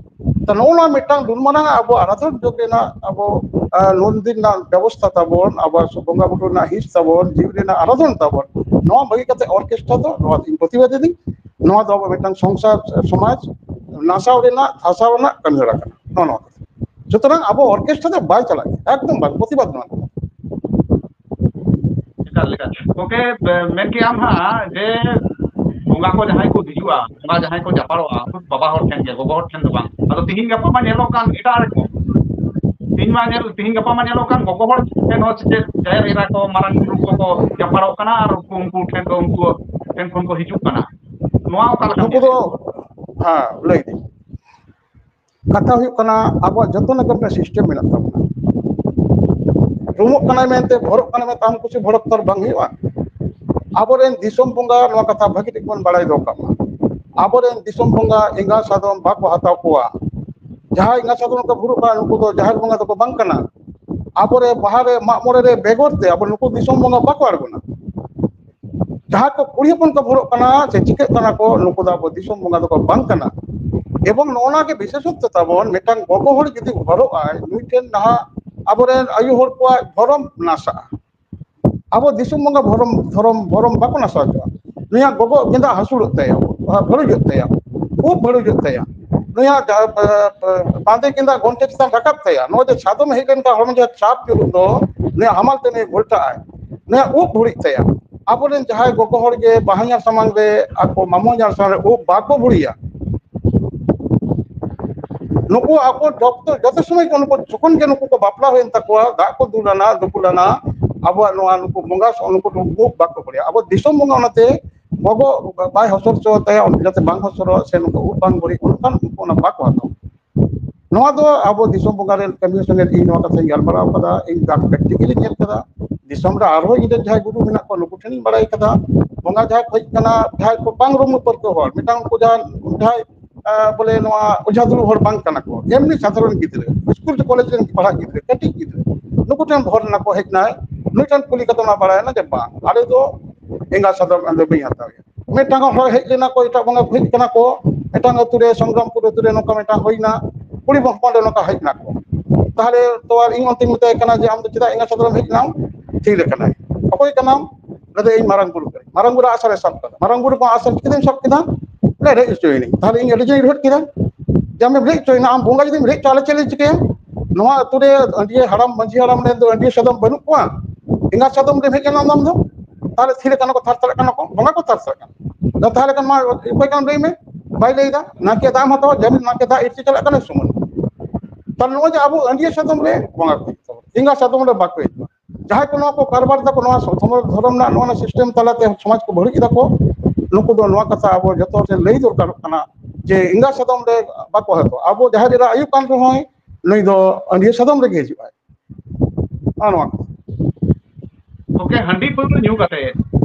ᱛᱚ, ᱱᱚᱜᱼᱚ ᱱᱚᱣᱟ ᱢᱤᱫᱴᱟᱝ ᱫᱩᱱ ᱢᱟᱨᱟᱝ ᱟᱵᱚ ᱟᱨᱟᱫᱷᱚᱱ ᱡᱩᱜᱽ ᱨᱮᱱᱟᱜ ᱟᱵᱚ, ᱟᱸ, ᱱᱩᱱ ᱫᱤᱱ ᱨᱮᱱᱟᱜ ᱵᱮᱵᱚᱥᱛᱷᱟ ᱛᱟᱵᱚᱱ, ᱟᱵᱚᱣᱟᱜ ᱵᱚᱸᱜᱟ ᱵᱩᱨᱩ ᱨᱮᱱᱟᱜ ᱦᱤᱸᱥ ᱛᱟᱵᱚᱱ, ᱡᱤᱣᱤ ᱨᱮᱱᱟᱜ ᱟᱨᱟᱫᱷᱚᱱ ᱛᱟᱵᱚᱱ, ᱱᱚᱣᱟ ᱵᱟᱹᱜᱤ ᱠᱟᱛᱮ ᱚᱨᱠᱮᱥᱴᱨᱟ ᱫᱚ ᱱᱚᱣᱟ ᱫᱚ ᱤᱧ ᱯᱨᱚᱛᱤᱵᱟᱫ ᱮᱫᱟᱹᱧ᱾ ᱱᱚᱣᱟ ᱫᱚ ᱟᱵᱚ ᱢᱤᱫᱴᱟᱝ ᱥᱚᱝᱥᱟᱨ ᱥᱚᱢᱟᱡᱽ ᱱᱟᱥᱟᱣ ᱨᱮᱱᱟᱜ, ᱫᱷᱟᱥᱟᱣ ᱨᱮᱱᱟᱜ ᱠᱟᱹᱢᱤ ᱦᱚᱨᱟ ᱠᱟᱱᱟ᱾ ᱱᱚᱜᱼᱚ ᱱᱚᱣᱟ ᱠᱚ᱾ ᱥᱩᱛᱚᱨᱟᱝ ᱟᱵᱚ ᱚᱨᱠᱮᱥᱴᱨᱟ ᱫᱚ ᱵᱟᱭ ᱪᱟᱞᱟᱜ ᱜᱮᱭᱟ, ᱮᱠᱫᱚᱢ ᱵᱟᱝ, ᱯᱨᱚᱛᱤᱵᱟᱫ ᱱᱚᱣᱟ᱾ ᱮᱠᱟᱞ, ᱮᱠᱟᱞ᱾ ᱜᱚᱢᱠᱮ, ᱵᱮ-, ᱢᱮᱱ ᱠᱮᱜ ᱟᱢ ᱦᱟᱸᱜ ᱡᱮ ᱵᱚᱸᱜᱟ ᱠᱚ ᱡᱟᱦᱟᱸᱭ ᱠᱚ ᱦᱤᱡᱩᱜᱼᱟ, ᱵᱚᱸᱜᱟ ᱡᱟᱦᱟᱸᱭ ᱠᱚ ᱡᱟᱯᱟᱲᱚᱜᱼᱟ, ᱩᱱᱠᱩ ᱵᱟᱵᱟ ᱦᱚᱲ ᱴᱷᱮᱱ ᱜᱮ, ᱜᱚᱜᱚ ᱦᱚᱲ ᱴᱷᱮᱱ ᱫᱚ ᱵᱟᱝ᱾ ᱟᱫᱚ ᱛᱤᱦᱤᱧ ᱜᱟᱯᱟ ᱢᱟ ᱧᱮᱞᱚᱜ ᱠᱟᱱ ᱮᱴᱟᱜ ᱨᱚᱠᱚᱢ᱾ ᱛᱤᱦᱤᱧ ᱢᱟ ᱧᱮᱞ, ᱛᱤᱦᱤᱧ ᱜᱟᱯᱟ ᱢᱟ ᱧᱮᱞᱚᱜ ᱠᱟᱱ ᱜᱚᱜᱚ ᱦᱚᱲ ᱴᱷᱮᱱ ᱦᱚᱸ ᱥᱮ ᱪᱮᱫ ᱡᱟᱦᱮᱨ ᱮᱨᱟ ᱠᱚ, ᱢᱟᱨᱟᱝ ᱵᱩᱨᱩ ᱠᱚᱠᱚ ᱡᱟᱯᱟᱲᱚᱜ ᱠᱟᱱᱟ ᱟᱨ ᱩᱱᱠᱩ, ᱩᱱᱠᱩ ᱴᱷᱮᱱ ᱠᱚ, ᱩᱱᱠᱩ ᱴᱷᱮᱱ ᱠᱷᱚᱱ ᱠᱚ ᱦᱤᱡᱩᱜ ᱠᱟᱱᱟ᱾ ᱱᱚᱣᱟ ᱚᱠᱟ ᱞᱮᱠᱟᱢ ᱱᱩᱠᱩ ᱫᱚ, ᱧᱮᱞᱮᱫᱼᱟ? ᱦᱮᱸ, ᱞᱟᱹᱭ ᱫᱟᱹᱧ᱾ ᱠᱟᱛᱷᱟ ᱦᱩᱭᱩᱜ ᱠᱟᱱᱟ, ᱟᱵᱚᱣᱟᱜ ᱡᱚᱛᱚ ᱞᱮᱠᱟᱱᱟᱜ ᱥᱤᱥᱴᱮᱢ ᱢᱮᱱᱟᱜ ᱛᱟᱵᱚᱱᱟ᱾ ᱨᱩᱢᱚᱜ ᱠᱟᱱᱟᱭ ᱢᱮᱱᱛᱮ, ᱵᱷᱚᱨᱚᱜ ᱠᱟᱱᱟᱭ ᱢᱮᱱᱛᱮ, ᱟᱢ ᱠᱩᱥᱤ ᱵᱷᱚᱨᱚᱜ ᱛᱚ ᱟᱨ ᱵᱟᱝ ᱦᱩᱭᱩᱜᱼᱟ᱾ ᱟᱵᱚᱨᱮᱱ ᱫᱤᱥᱚᱢ ᱵᱚᱸᱜᱟ ᱱᱚᱣᱟ ᱠᱟᱛᱷᱟ ᱵᱷᱟᱹᱜᱤ ᱴᱷᱤᱠ ᱵᱚᱱ ᱵᱟᱲᱟᱭ ᱫᱚᱦᱚ ᱠᱟᱜ ᱢᱟ᱾ ᱟᱵᱚᱨᱮᱱ ᱫᱤᱥᱚᱢ ᱵᱚᱸᱜᱟ ᱮᱸᱜᱟ ᱥᱟᱫᱚᱢ ᱵᱟᱠᱚ ᱦᱟᱛᱟᱣ ᱠᱚᱣᱟ᱾ ᱡᱟᱦᱟᱸᱭ ᱮᱸᱜᱟ ᱥᱟᱫᱚᱢ ᱠᱚ ᱵᱷᱩᱲᱩᱜ ᱠᱟᱱᱟ, ᱱᱩᱠᱩ ᱫᱚ ᱡᱟᱦᱮᱨ ᱵᱚᱸᱜᱟ ᱫᱚᱠᱚ ᱵᱟᱝ ᱠᱟᱱᱟ᱾ ᱟᱵᱚᱨᱮ ᱵᱟᱦᱟ ᱨᱮ, ᱢᱟᱜ ᱢᱚᱬᱮ ᱨᱮ ᱵᱮᱜᱚᱨ ᱛᱮ ᱟᱵᱚ ᱱᱩᱠᱩ ᱫᱤᱥᱚᱢ ᱵᱚᱸᱜᱟ ᱵᱟᱠᱚ ᱟᱬᱜᱚᱱᱟ᱾ ᱡᱟᱦᱟᱸ ᱠᱚ ᱠᱩᱲᱤ ᱦᱚᱯᱚᱱ ᱠᱚ ᱵᱷᱩᱲᱩᱜ ᱠᱟᱱᱟ ᱥᱮ ᱪᱤᱠᱟᱹᱜ ᱠᱟᱱᱟ ᱠᱚ, ᱱᱩᱠᱩ ᱫᱚ ᱟᱵᱚ ᱫᱤᱥᱚᱢ ᱵᱚᱸᱜᱟ ᱫᱚᱠᱚ ᱵᱟᱝ ᱠᱟᱱᱟ᱾ ᱮᱵᱚᱝ ᱱᱚᱜᱼᱚ ᱱᱚᱣᱟ ᱜᱮ ᱵᱤᱥᱮᱥᱚᱛᱛᱚ ᱛᱟᱵᱚᱱ, ᱢᱤᱫᱴᱟᱝ ᱜᱚᱜᱚ ᱦᱚᱲ ᱡᱩᱫᱤ ᱦᱚᱨᱚᱜ ᱟᱭ, ᱱᱩᱭ ᱴᱷᱮᱱ ᱱᱟᱦᱟᱜ ᱟᱵᱚᱨᱮᱱ ᱟᱭᱳ ᱦᱚᱲ ᱠᱚᱣᱟᱜ ᱵᱷᱚᱨᱚᱢ ᱱᱟᱥᱟᱜᱼᱟ᱾ ᱟᱵᱚ ᱫᱤᱥᱚᱢ ᱵᱚᱸᱜᱟ ᱵᱷᱚᱨᱚᱢ, ᱫᱷᱚᱨᱚᱢ, ᱵᱷᱚᱨᱚᱢ ᱵᱟᱠᱚ ᱱᱟᱥᱟᱣ ᱦᱚᱪᱚᱣᱟᱜᱼᱟ᱾ ᱱᱩᱭᱟᱜ ᱜᱚᱜᱚ ᱜᱮᱸᱫᱟᱜ ᱦᱟᱹᱥᱩᱲᱚᱜ ᱛᱟᱭᱟ, ᱵᱷᱟᱹᱲᱩᱡᱚᱜ ᱛᱟᱭᱟ, ᱩᱵ ᱵᱷᱟᱹᱲᱩᱡᱚᱜ ᱛᱟᱭᱟ, ᱱᱩᱭᱟᱜ ᱡᱟ-, ᱮ, ᱮ, ᱵᱟᱸᱫᱮ ᱜᱮᱸᱫᱟᱜ ᱜᱚᱱᱴᱷᱮ ᱪᱮᱛᱟᱱ ᱨᱟᱠᱟᱵ ᱛᱟᱭᱟ᱾ ᱱᱚᱜᱼᱚᱭ ᱡᱮ ᱥᱟᱫᱚᱢ ᱦᱮᱡ ᱞᱮᱱᱠᱷᱟᱱ ᱦᱚᱲᱢᱚ ᱡᱟᱦᱟᱸ ᱪᱟᱯ ᱧᱩᱨᱩᱜ ᱫᱚ, ᱱᱩᱭᱟᱜ ᱦᱟᱢᱟᱞ ᱛᱮ ᱱᱩᱭ ᱜᱷᱚᱞᱴᱟᱜ ᱟᱭ, ᱱᱩᱭᱟᱜ ᱩᱵ ᱵᱷᱩᱲᱤᱜ ᱛᱟᱭᱟ᱾ ᱟᱵᱚᱨᱮᱱ ᱡᱟᱦᱟᱸᱭ ᱜᱚᱜᱚ ᱦᱚᱲ ᱜᱮ ᱵᱟᱦᱧᱟᱨ ᱥᱟᱢᱟᱝ ᱨᱮ, ᱟᱠᱚ ᱢᱟᱢᱚᱧᱟᱨ ᱥᱟᱢᱟᱝ ᱨᱮ ᱩᱵ ᱵᱟᱠᱚ ᱵᱷᱩᱲᱤᱭᱟ, ᱱᱩᱠᱩ ᱟᱠᱚ ᱡᱚᱛᱚ, ᱡᱚᱛᱚ ᱥᱚᱢᱚᱭ ᱜᱮ ᱱᱩᱠᱩ, ᱡᱚᱠᱷᱚᱱ ᱜᱮ ᱱᱩᱠᱩ ᱠᱚ ᱵᱟᱯᱞᱟ ᱦᱩᱭᱮᱱ ᱛᱟᱠᱚᱣᱟ, ᱫᱟᱜ ᱠᱚ ᱫᱩᱞᱟᱱᱟ, ᱫᱩᱯᱩᱞᱟᱱᱟ, ᱟᱵᱚᱣᱟᱜ ᱱᱚᱣᱟ ᱱᱩᱠᱩ ᱵᱚᱸᱜᱟ ᱥᱚ-, ᱱᱩᱠᱩ ᱫᱚ ᱩᱵ ᱵᱟᱠᱚ ᱵᱟᱲᱟᱭᱟ᱾ ᱟᱵᱚ ᱫᱤᱥᱚᱢ ᱵᱚᱸᱜᱟ ᱚᱱᱟᱛᱮ ᱜᱚᱜᱚ ᱵᱟᱭ ᱦᱚᱥᱚᱨ ᱦᱚᱪᱚ ᱛᱟᱭᱟ, ᱡᱟᱛᱮ ᱵᱟᱝ ᱦᱚᱥᱚᱨᱚᱜ ᱥᱮ ᱱᱩᱠᱩ ᱩᱵ ᱵᱟᱝ ᱵᱟᱹᱲᱤᱡ, ᱚᱱᱠᱟᱱ ᱩᱱᱠᱩ ᱚᱱᱟ ᱵᱟᱠᱚ ᱦᱟᱛᱟᱣᱟ᱾ ᱱᱚᱣᱟ ᱫᱚ ᱟᱵᱚ ᱫᱤᱥᱚᱢ ᱵᱚᱸᱜᱟ ᱨᱮᱱ ᱠᱟᱹᱢᱤ ᱥᱚᱸᱜᱮ ᱤᱧ ᱱᱚᱣᱟ ᱠᱟᱛᱷᱟᱧ ᱜᱟᱞᱢᱟᱨᱟᱣ ᱠᱟᱫᱟ, ᱤᱧ ᱯᱨᱮᱠᱴᱤᱠᱟᱞᱤ ᱧᱮᱞ ᱠᱟᱫᱟ᱾ ᱫᱤᱥᱚᱢ ᱨᱮ ᱟᱨᱦᱚᱸ ᱤᱧ ᱨᱮᱱ ᱡᱟᱦᱟᱸᱭ ᱜᱩᱨᱩ ᱢᱮᱱᱟᱜ ᱠᱚᱣᱟ, ᱱᱩᱠᱩ ᱴᱷᱮᱱᱤᱧ ᱵᱟᱲᱟᱭ ᱠᱟᱫᱟ᱾ ᱵᱚᱸᱜᱟ ᱡᱟᱦᱟᱸᱭ ᱠᱚ ᱦᱮᱡ ᱠᱟᱱᱟ, ᱡᱟᱦᱟᱸᱭ ᱠᱚ ᱵᱟᱝ ᱨᱩᱢ ᱯᱟᱹᱨᱠᱟᱹᱣ ᱦᱚᱲ, ᱢᱤᱫᱴᱟᱝ ᱩᱱᱠᱩ ᱡᱟᱦᱟᱸ, ᱡᱟᱦᱟᱸᱭ, ᱟᱸ, ᱵᱚᱞᱮ ᱱᱚᱣᱟ ᱚᱡᱷᱟ ᱫᱩᱲᱩᱵ ᱦᱚᱲ ᱵᱟᱝ ᱠᱟᱱᱟ ᱠᱚ, ᱮᱢᱱᱤ ᱥᱟᱫᱷᱟᱨᱚᱱ ᱜᱤᱫᱽᱨᱟᱹ, ᱥᱠᱩᱞ ᱠᱚᱞᱮᱡᱽ ᱨᱮᱱ ᱯᱟᱲᱦᱟᱜ ᱜᱤᱫᱽᱨᱟᱹ, ᱠᱟᱹᱴᱤᱡ ᱜᱤᱫᱽᱨᱟᱹ, ᱱᱩᱠᱩ ᱴᱷᱮᱱ ᱵᱷᱚᱨ ᱨᱮᱱᱟᱜ ᱠᱚ ᱦᱮᱡ ᱮᱱᱟᱭ, ᱱᱩᱭ ᱴᱷᱮᱱ ᱠᱩᱞᱤ ᱠᱟᱛᱮ ᱚᱱᱟ ᱵᱟᱲᱟᱭᱮᱱᱟ ᱡᱮ ᱵᱟᱝ, ᱟᱞᱮ ᱫᱚ ᱮᱸᱜᱟ ᱥᱟᱫᱚᱢ ᱟᱫᱚ ᱵᱟᱹᱧ ᱦᱟᱛᱟᱣᱮᱭᱟ᱾ ᱢᱤᱫᱴᱟᱝ ᱦᱚᱲ ᱦᱮᱡ ᱞᱮᱱᱟ ᱠᱚ, ᱮᱴᱟᱜ ᱵᱚᱸᱜᱟ ᱠᱚ ᱦᱮᱡ ᱠᱟᱱᱟ ᱠᱚ, ᱮᱴᱟᱜ ᱟᱹᱛᱩ ᱨᱮ, ᱥᱚᱝᱜᱨᱟᱢᱯᱩᱨ ᱟᱹᱛᱩ ᱨᱮ ᱱᱚᱝᱠᱟ ᱢᱤᱫᱴᱟᱝ ᱦᱩᱭᱱᱟ, ᱠᱩᱲᱤ ᱦᱚᱯᱚᱱ ᱨᱮ ᱱᱚᱝᱠᱟ ᱦᱮᱡ ᱱᱟᱠᱚ, ᱛᱟᱦᱞᱮ ᱛᱚ ᱟᱨ ᱤᱧ ᱚᱱᱛᱮᱧ ᱢᱮᱛᱟᱭ ᱠᱟᱱᱟ ᱡᱮ, "ᱟᱢ ᱫᱚ ᱪᱮᱫᱟᱜ ᱮᱸᱜᱟ ᱥᱟᱫᱚᱢ ᱦᱮᱡ ᱮᱱᱟᱢ? ᱛᱷᱤᱨ ᱟᱠᱟᱱᱟᱭ, ᱚᱠᱚᱭ ᱠᱟᱱᱟᱢ?" ᱞᱟᱹᱭᱫᱟ, "ᱤᱧ ᱢᱟᱨᱟᱝ ᱵᱩᱨᱩ ᱠᱟᱹᱱᱟᱹᱧ᱾" ᱢᱟᱨᱟᱝ ᱵᱩᱨᱩ ᱟᱜ ᱟᱥᱟᱨᱮ ᱥᱟᱵ ᱠᱟᱫᱟ᱾ ᱢᱟᱨᱟᱝ ᱵᱩᱨᱩ ᱠᱚ ᱟᱥᱟᱨ ᱪᱤᱠᱟᱹᱛᱮᱢ ᱥᱟᱵ ᱠᱮᱫᱟ? ᱞᱟᱹᱭ, ᱨᱮᱡ ᱦᱚᱪᱚᱭᱮᱱᱟᱹᱧ᱾ ᱛᱟᱦᱞᱮ ᱤᱧ ᱟᱹᱰᱤ ᱡᱳᱨᱤᱧ ᱨᱩᱦᱮᱫ ᱠᱮᱫᱟ ᱡᱮ, "ᱟᱢᱮᱢ ᱨᱮᱡ ᱦᱚᱪᱚᱭᱮᱱᱟ, ᱟᱢ ᱵᱚᱸᱜᱟ ᱡᱩᱫᱤᱢ ᱨᱮᱡ ᱦᱚᱪᱚ, ᱟᱞᱮ ᱪᱮᱫ ᱞᱮ ᱪᱤᱠᱟᱹᱭᱟ? ᱱᱚᱣᱟ ᱟᱹᱛᱩ ᱨᱮ ᱟᱹᱰᱤ ᱦᱟᱲᱟᱢ, ᱢᱟᱹᱡᱷᱤ ᱦᱟᱲᱟᱢ ᱨᱮᱱ ᱫᱚ ᱟᱹᱰᱤ ᱥᱟᱫᱚᱢ ᱵᱟᱹᱱᱩᱜ ᱠᱚᱣᱟ, ᱮᱸᱜᱟ ᱥᱟᱫᱚᱢ ᱨᱮᱢ ᱦᱮᱡ ᱮᱱᱟ ᱟᱢ ᱫᱚ?" ᱛᱟᱦᱞᱮ ᱛᱷᱤᱨ ᱟᱠᱟᱱᱟ ᱠᱚ, ᱛᱷᱟᱨ ᱛᱷᱟᱨᱟᱜ ᱠᱟᱱᱟ ᱠᱚ, ᱵᱚᱸᱜᱟ ᱠᱚ ᱛᱷᱟᱨ ᱛᱷᱟᱨᱟᱜ ᱠᱟᱱᱟ᱾ ᱟᱫᱚ ᱛᱟᱦᱞᱮ ᱠᱷᱟᱱ ᱢᱟ ᱚᱠᱚᱭ ᱠᱟᱱᱟᱢ ᱞᱟᱹᱭ ᱢᱮ? ᱵᱟᱭ ᱞᱟᱹᱭ ᱮᱫᱟ᱾ ᱱᱟᱠᱮ ᱫᱟᱜ ᱮᱢ ᱦᱟᱛᱟᱣᱟ, ᱡᱟᱹᱢᱤᱱ ᱱᱟᱠᱮ ᱫᱟᱜ ᱤᱨᱪᱤ ᱪᱟᱞᱟᱜ ᱠᱟᱱᱟ ᱥᱩᱢᱩᱱ᱾ ᱛᱟᱦᱞᱮ ᱱᱚᱜᱼᱚᱭ ᱡᱮ ᱟᱵᱚ ᱟᱹᱰᱤ ᱥᱟᱫᱚᱢ ᱨᱮ ᱵᱚᱸᱜᱟ ᱠᱚ ᱦᱤᱡᱩᱜ ᱛᱟᱵᱚᱱᱟ, ᱮᱸᱜᱟ ᱥᱟᱫᱚᱢ ᱨᱮ ᱵᱟᱠᱚ ᱦᱤᱡᱩᱜᱼᱟ᱾ ᱡᱟᱦᱟᱸᱭ ᱠᱚ ᱱᱚᱣᱟ ᱠᱚ ᱠᱟᱨᱵᱟᱨ ᱫᱟᱠᱚ, ᱱᱚᱣᱟ ᱥᱚ-, ᱫᱷᱚᱨᱚᱢ ᱨᱮᱱᱟᱜ ᱱᱚᱣᱟ ᱥᱤᱥᱴᱮᱢ ᱛᱟᱞᱟᱛᱮ ᱥᱚᱢᱟᱡᱽ ᱠᱚ ᱵᱟᱹᱲᱤᱡ ᱮᱫᱟ ᱠᱚ, ᱱᱩᱠᱩ ᱫᱚ ᱱᱚᱣᱟ ᱠᱟᱛᱷᱟ ᱟᱵᱚ ᱡᱚᱛᱚ ᱦᱚᱲ ᱴᱷᱮᱱ ᱞᱟᱹᱭ ᱫᱚᱨᱠᱟᱨᱚᱜ ᱠᱟᱱᱟ ᱡᱮ ᱮᱸᱜᱟ ᱥᱟᱫᱚᱢ ᱨᱮ ᱵᱟᱠᱚ ᱦᱤᱡᱩᱜᱼᱟ᱾ ᱟᱵᱚ ᱡᱟᱦᱮᱨ ᱮᱨᱟ ᱟᱭᱩ ᱠᱟᱱ ᱨᱮᱦᱚᱸᱭ, ᱱᱩᱭ ᱫᱚ ᱟᱹᱰᱤ ᱥᱟᱫᱚᱢ ᱨᱮᱜᱮ ᱦᱤᱡᱩᱜᱼᱟᱭ᱾ ᱱᱚᱜᱼᱚ ᱱᱚᱣᱟ ᱠᱚ᱾ ᱜᱚᱢᱠᱮ, ᱦᱟᱺᱰᱤ ᱯᱟᱹᱣᱨᱟᱹ ᱧᱩ ᱠᱟᱛᱮ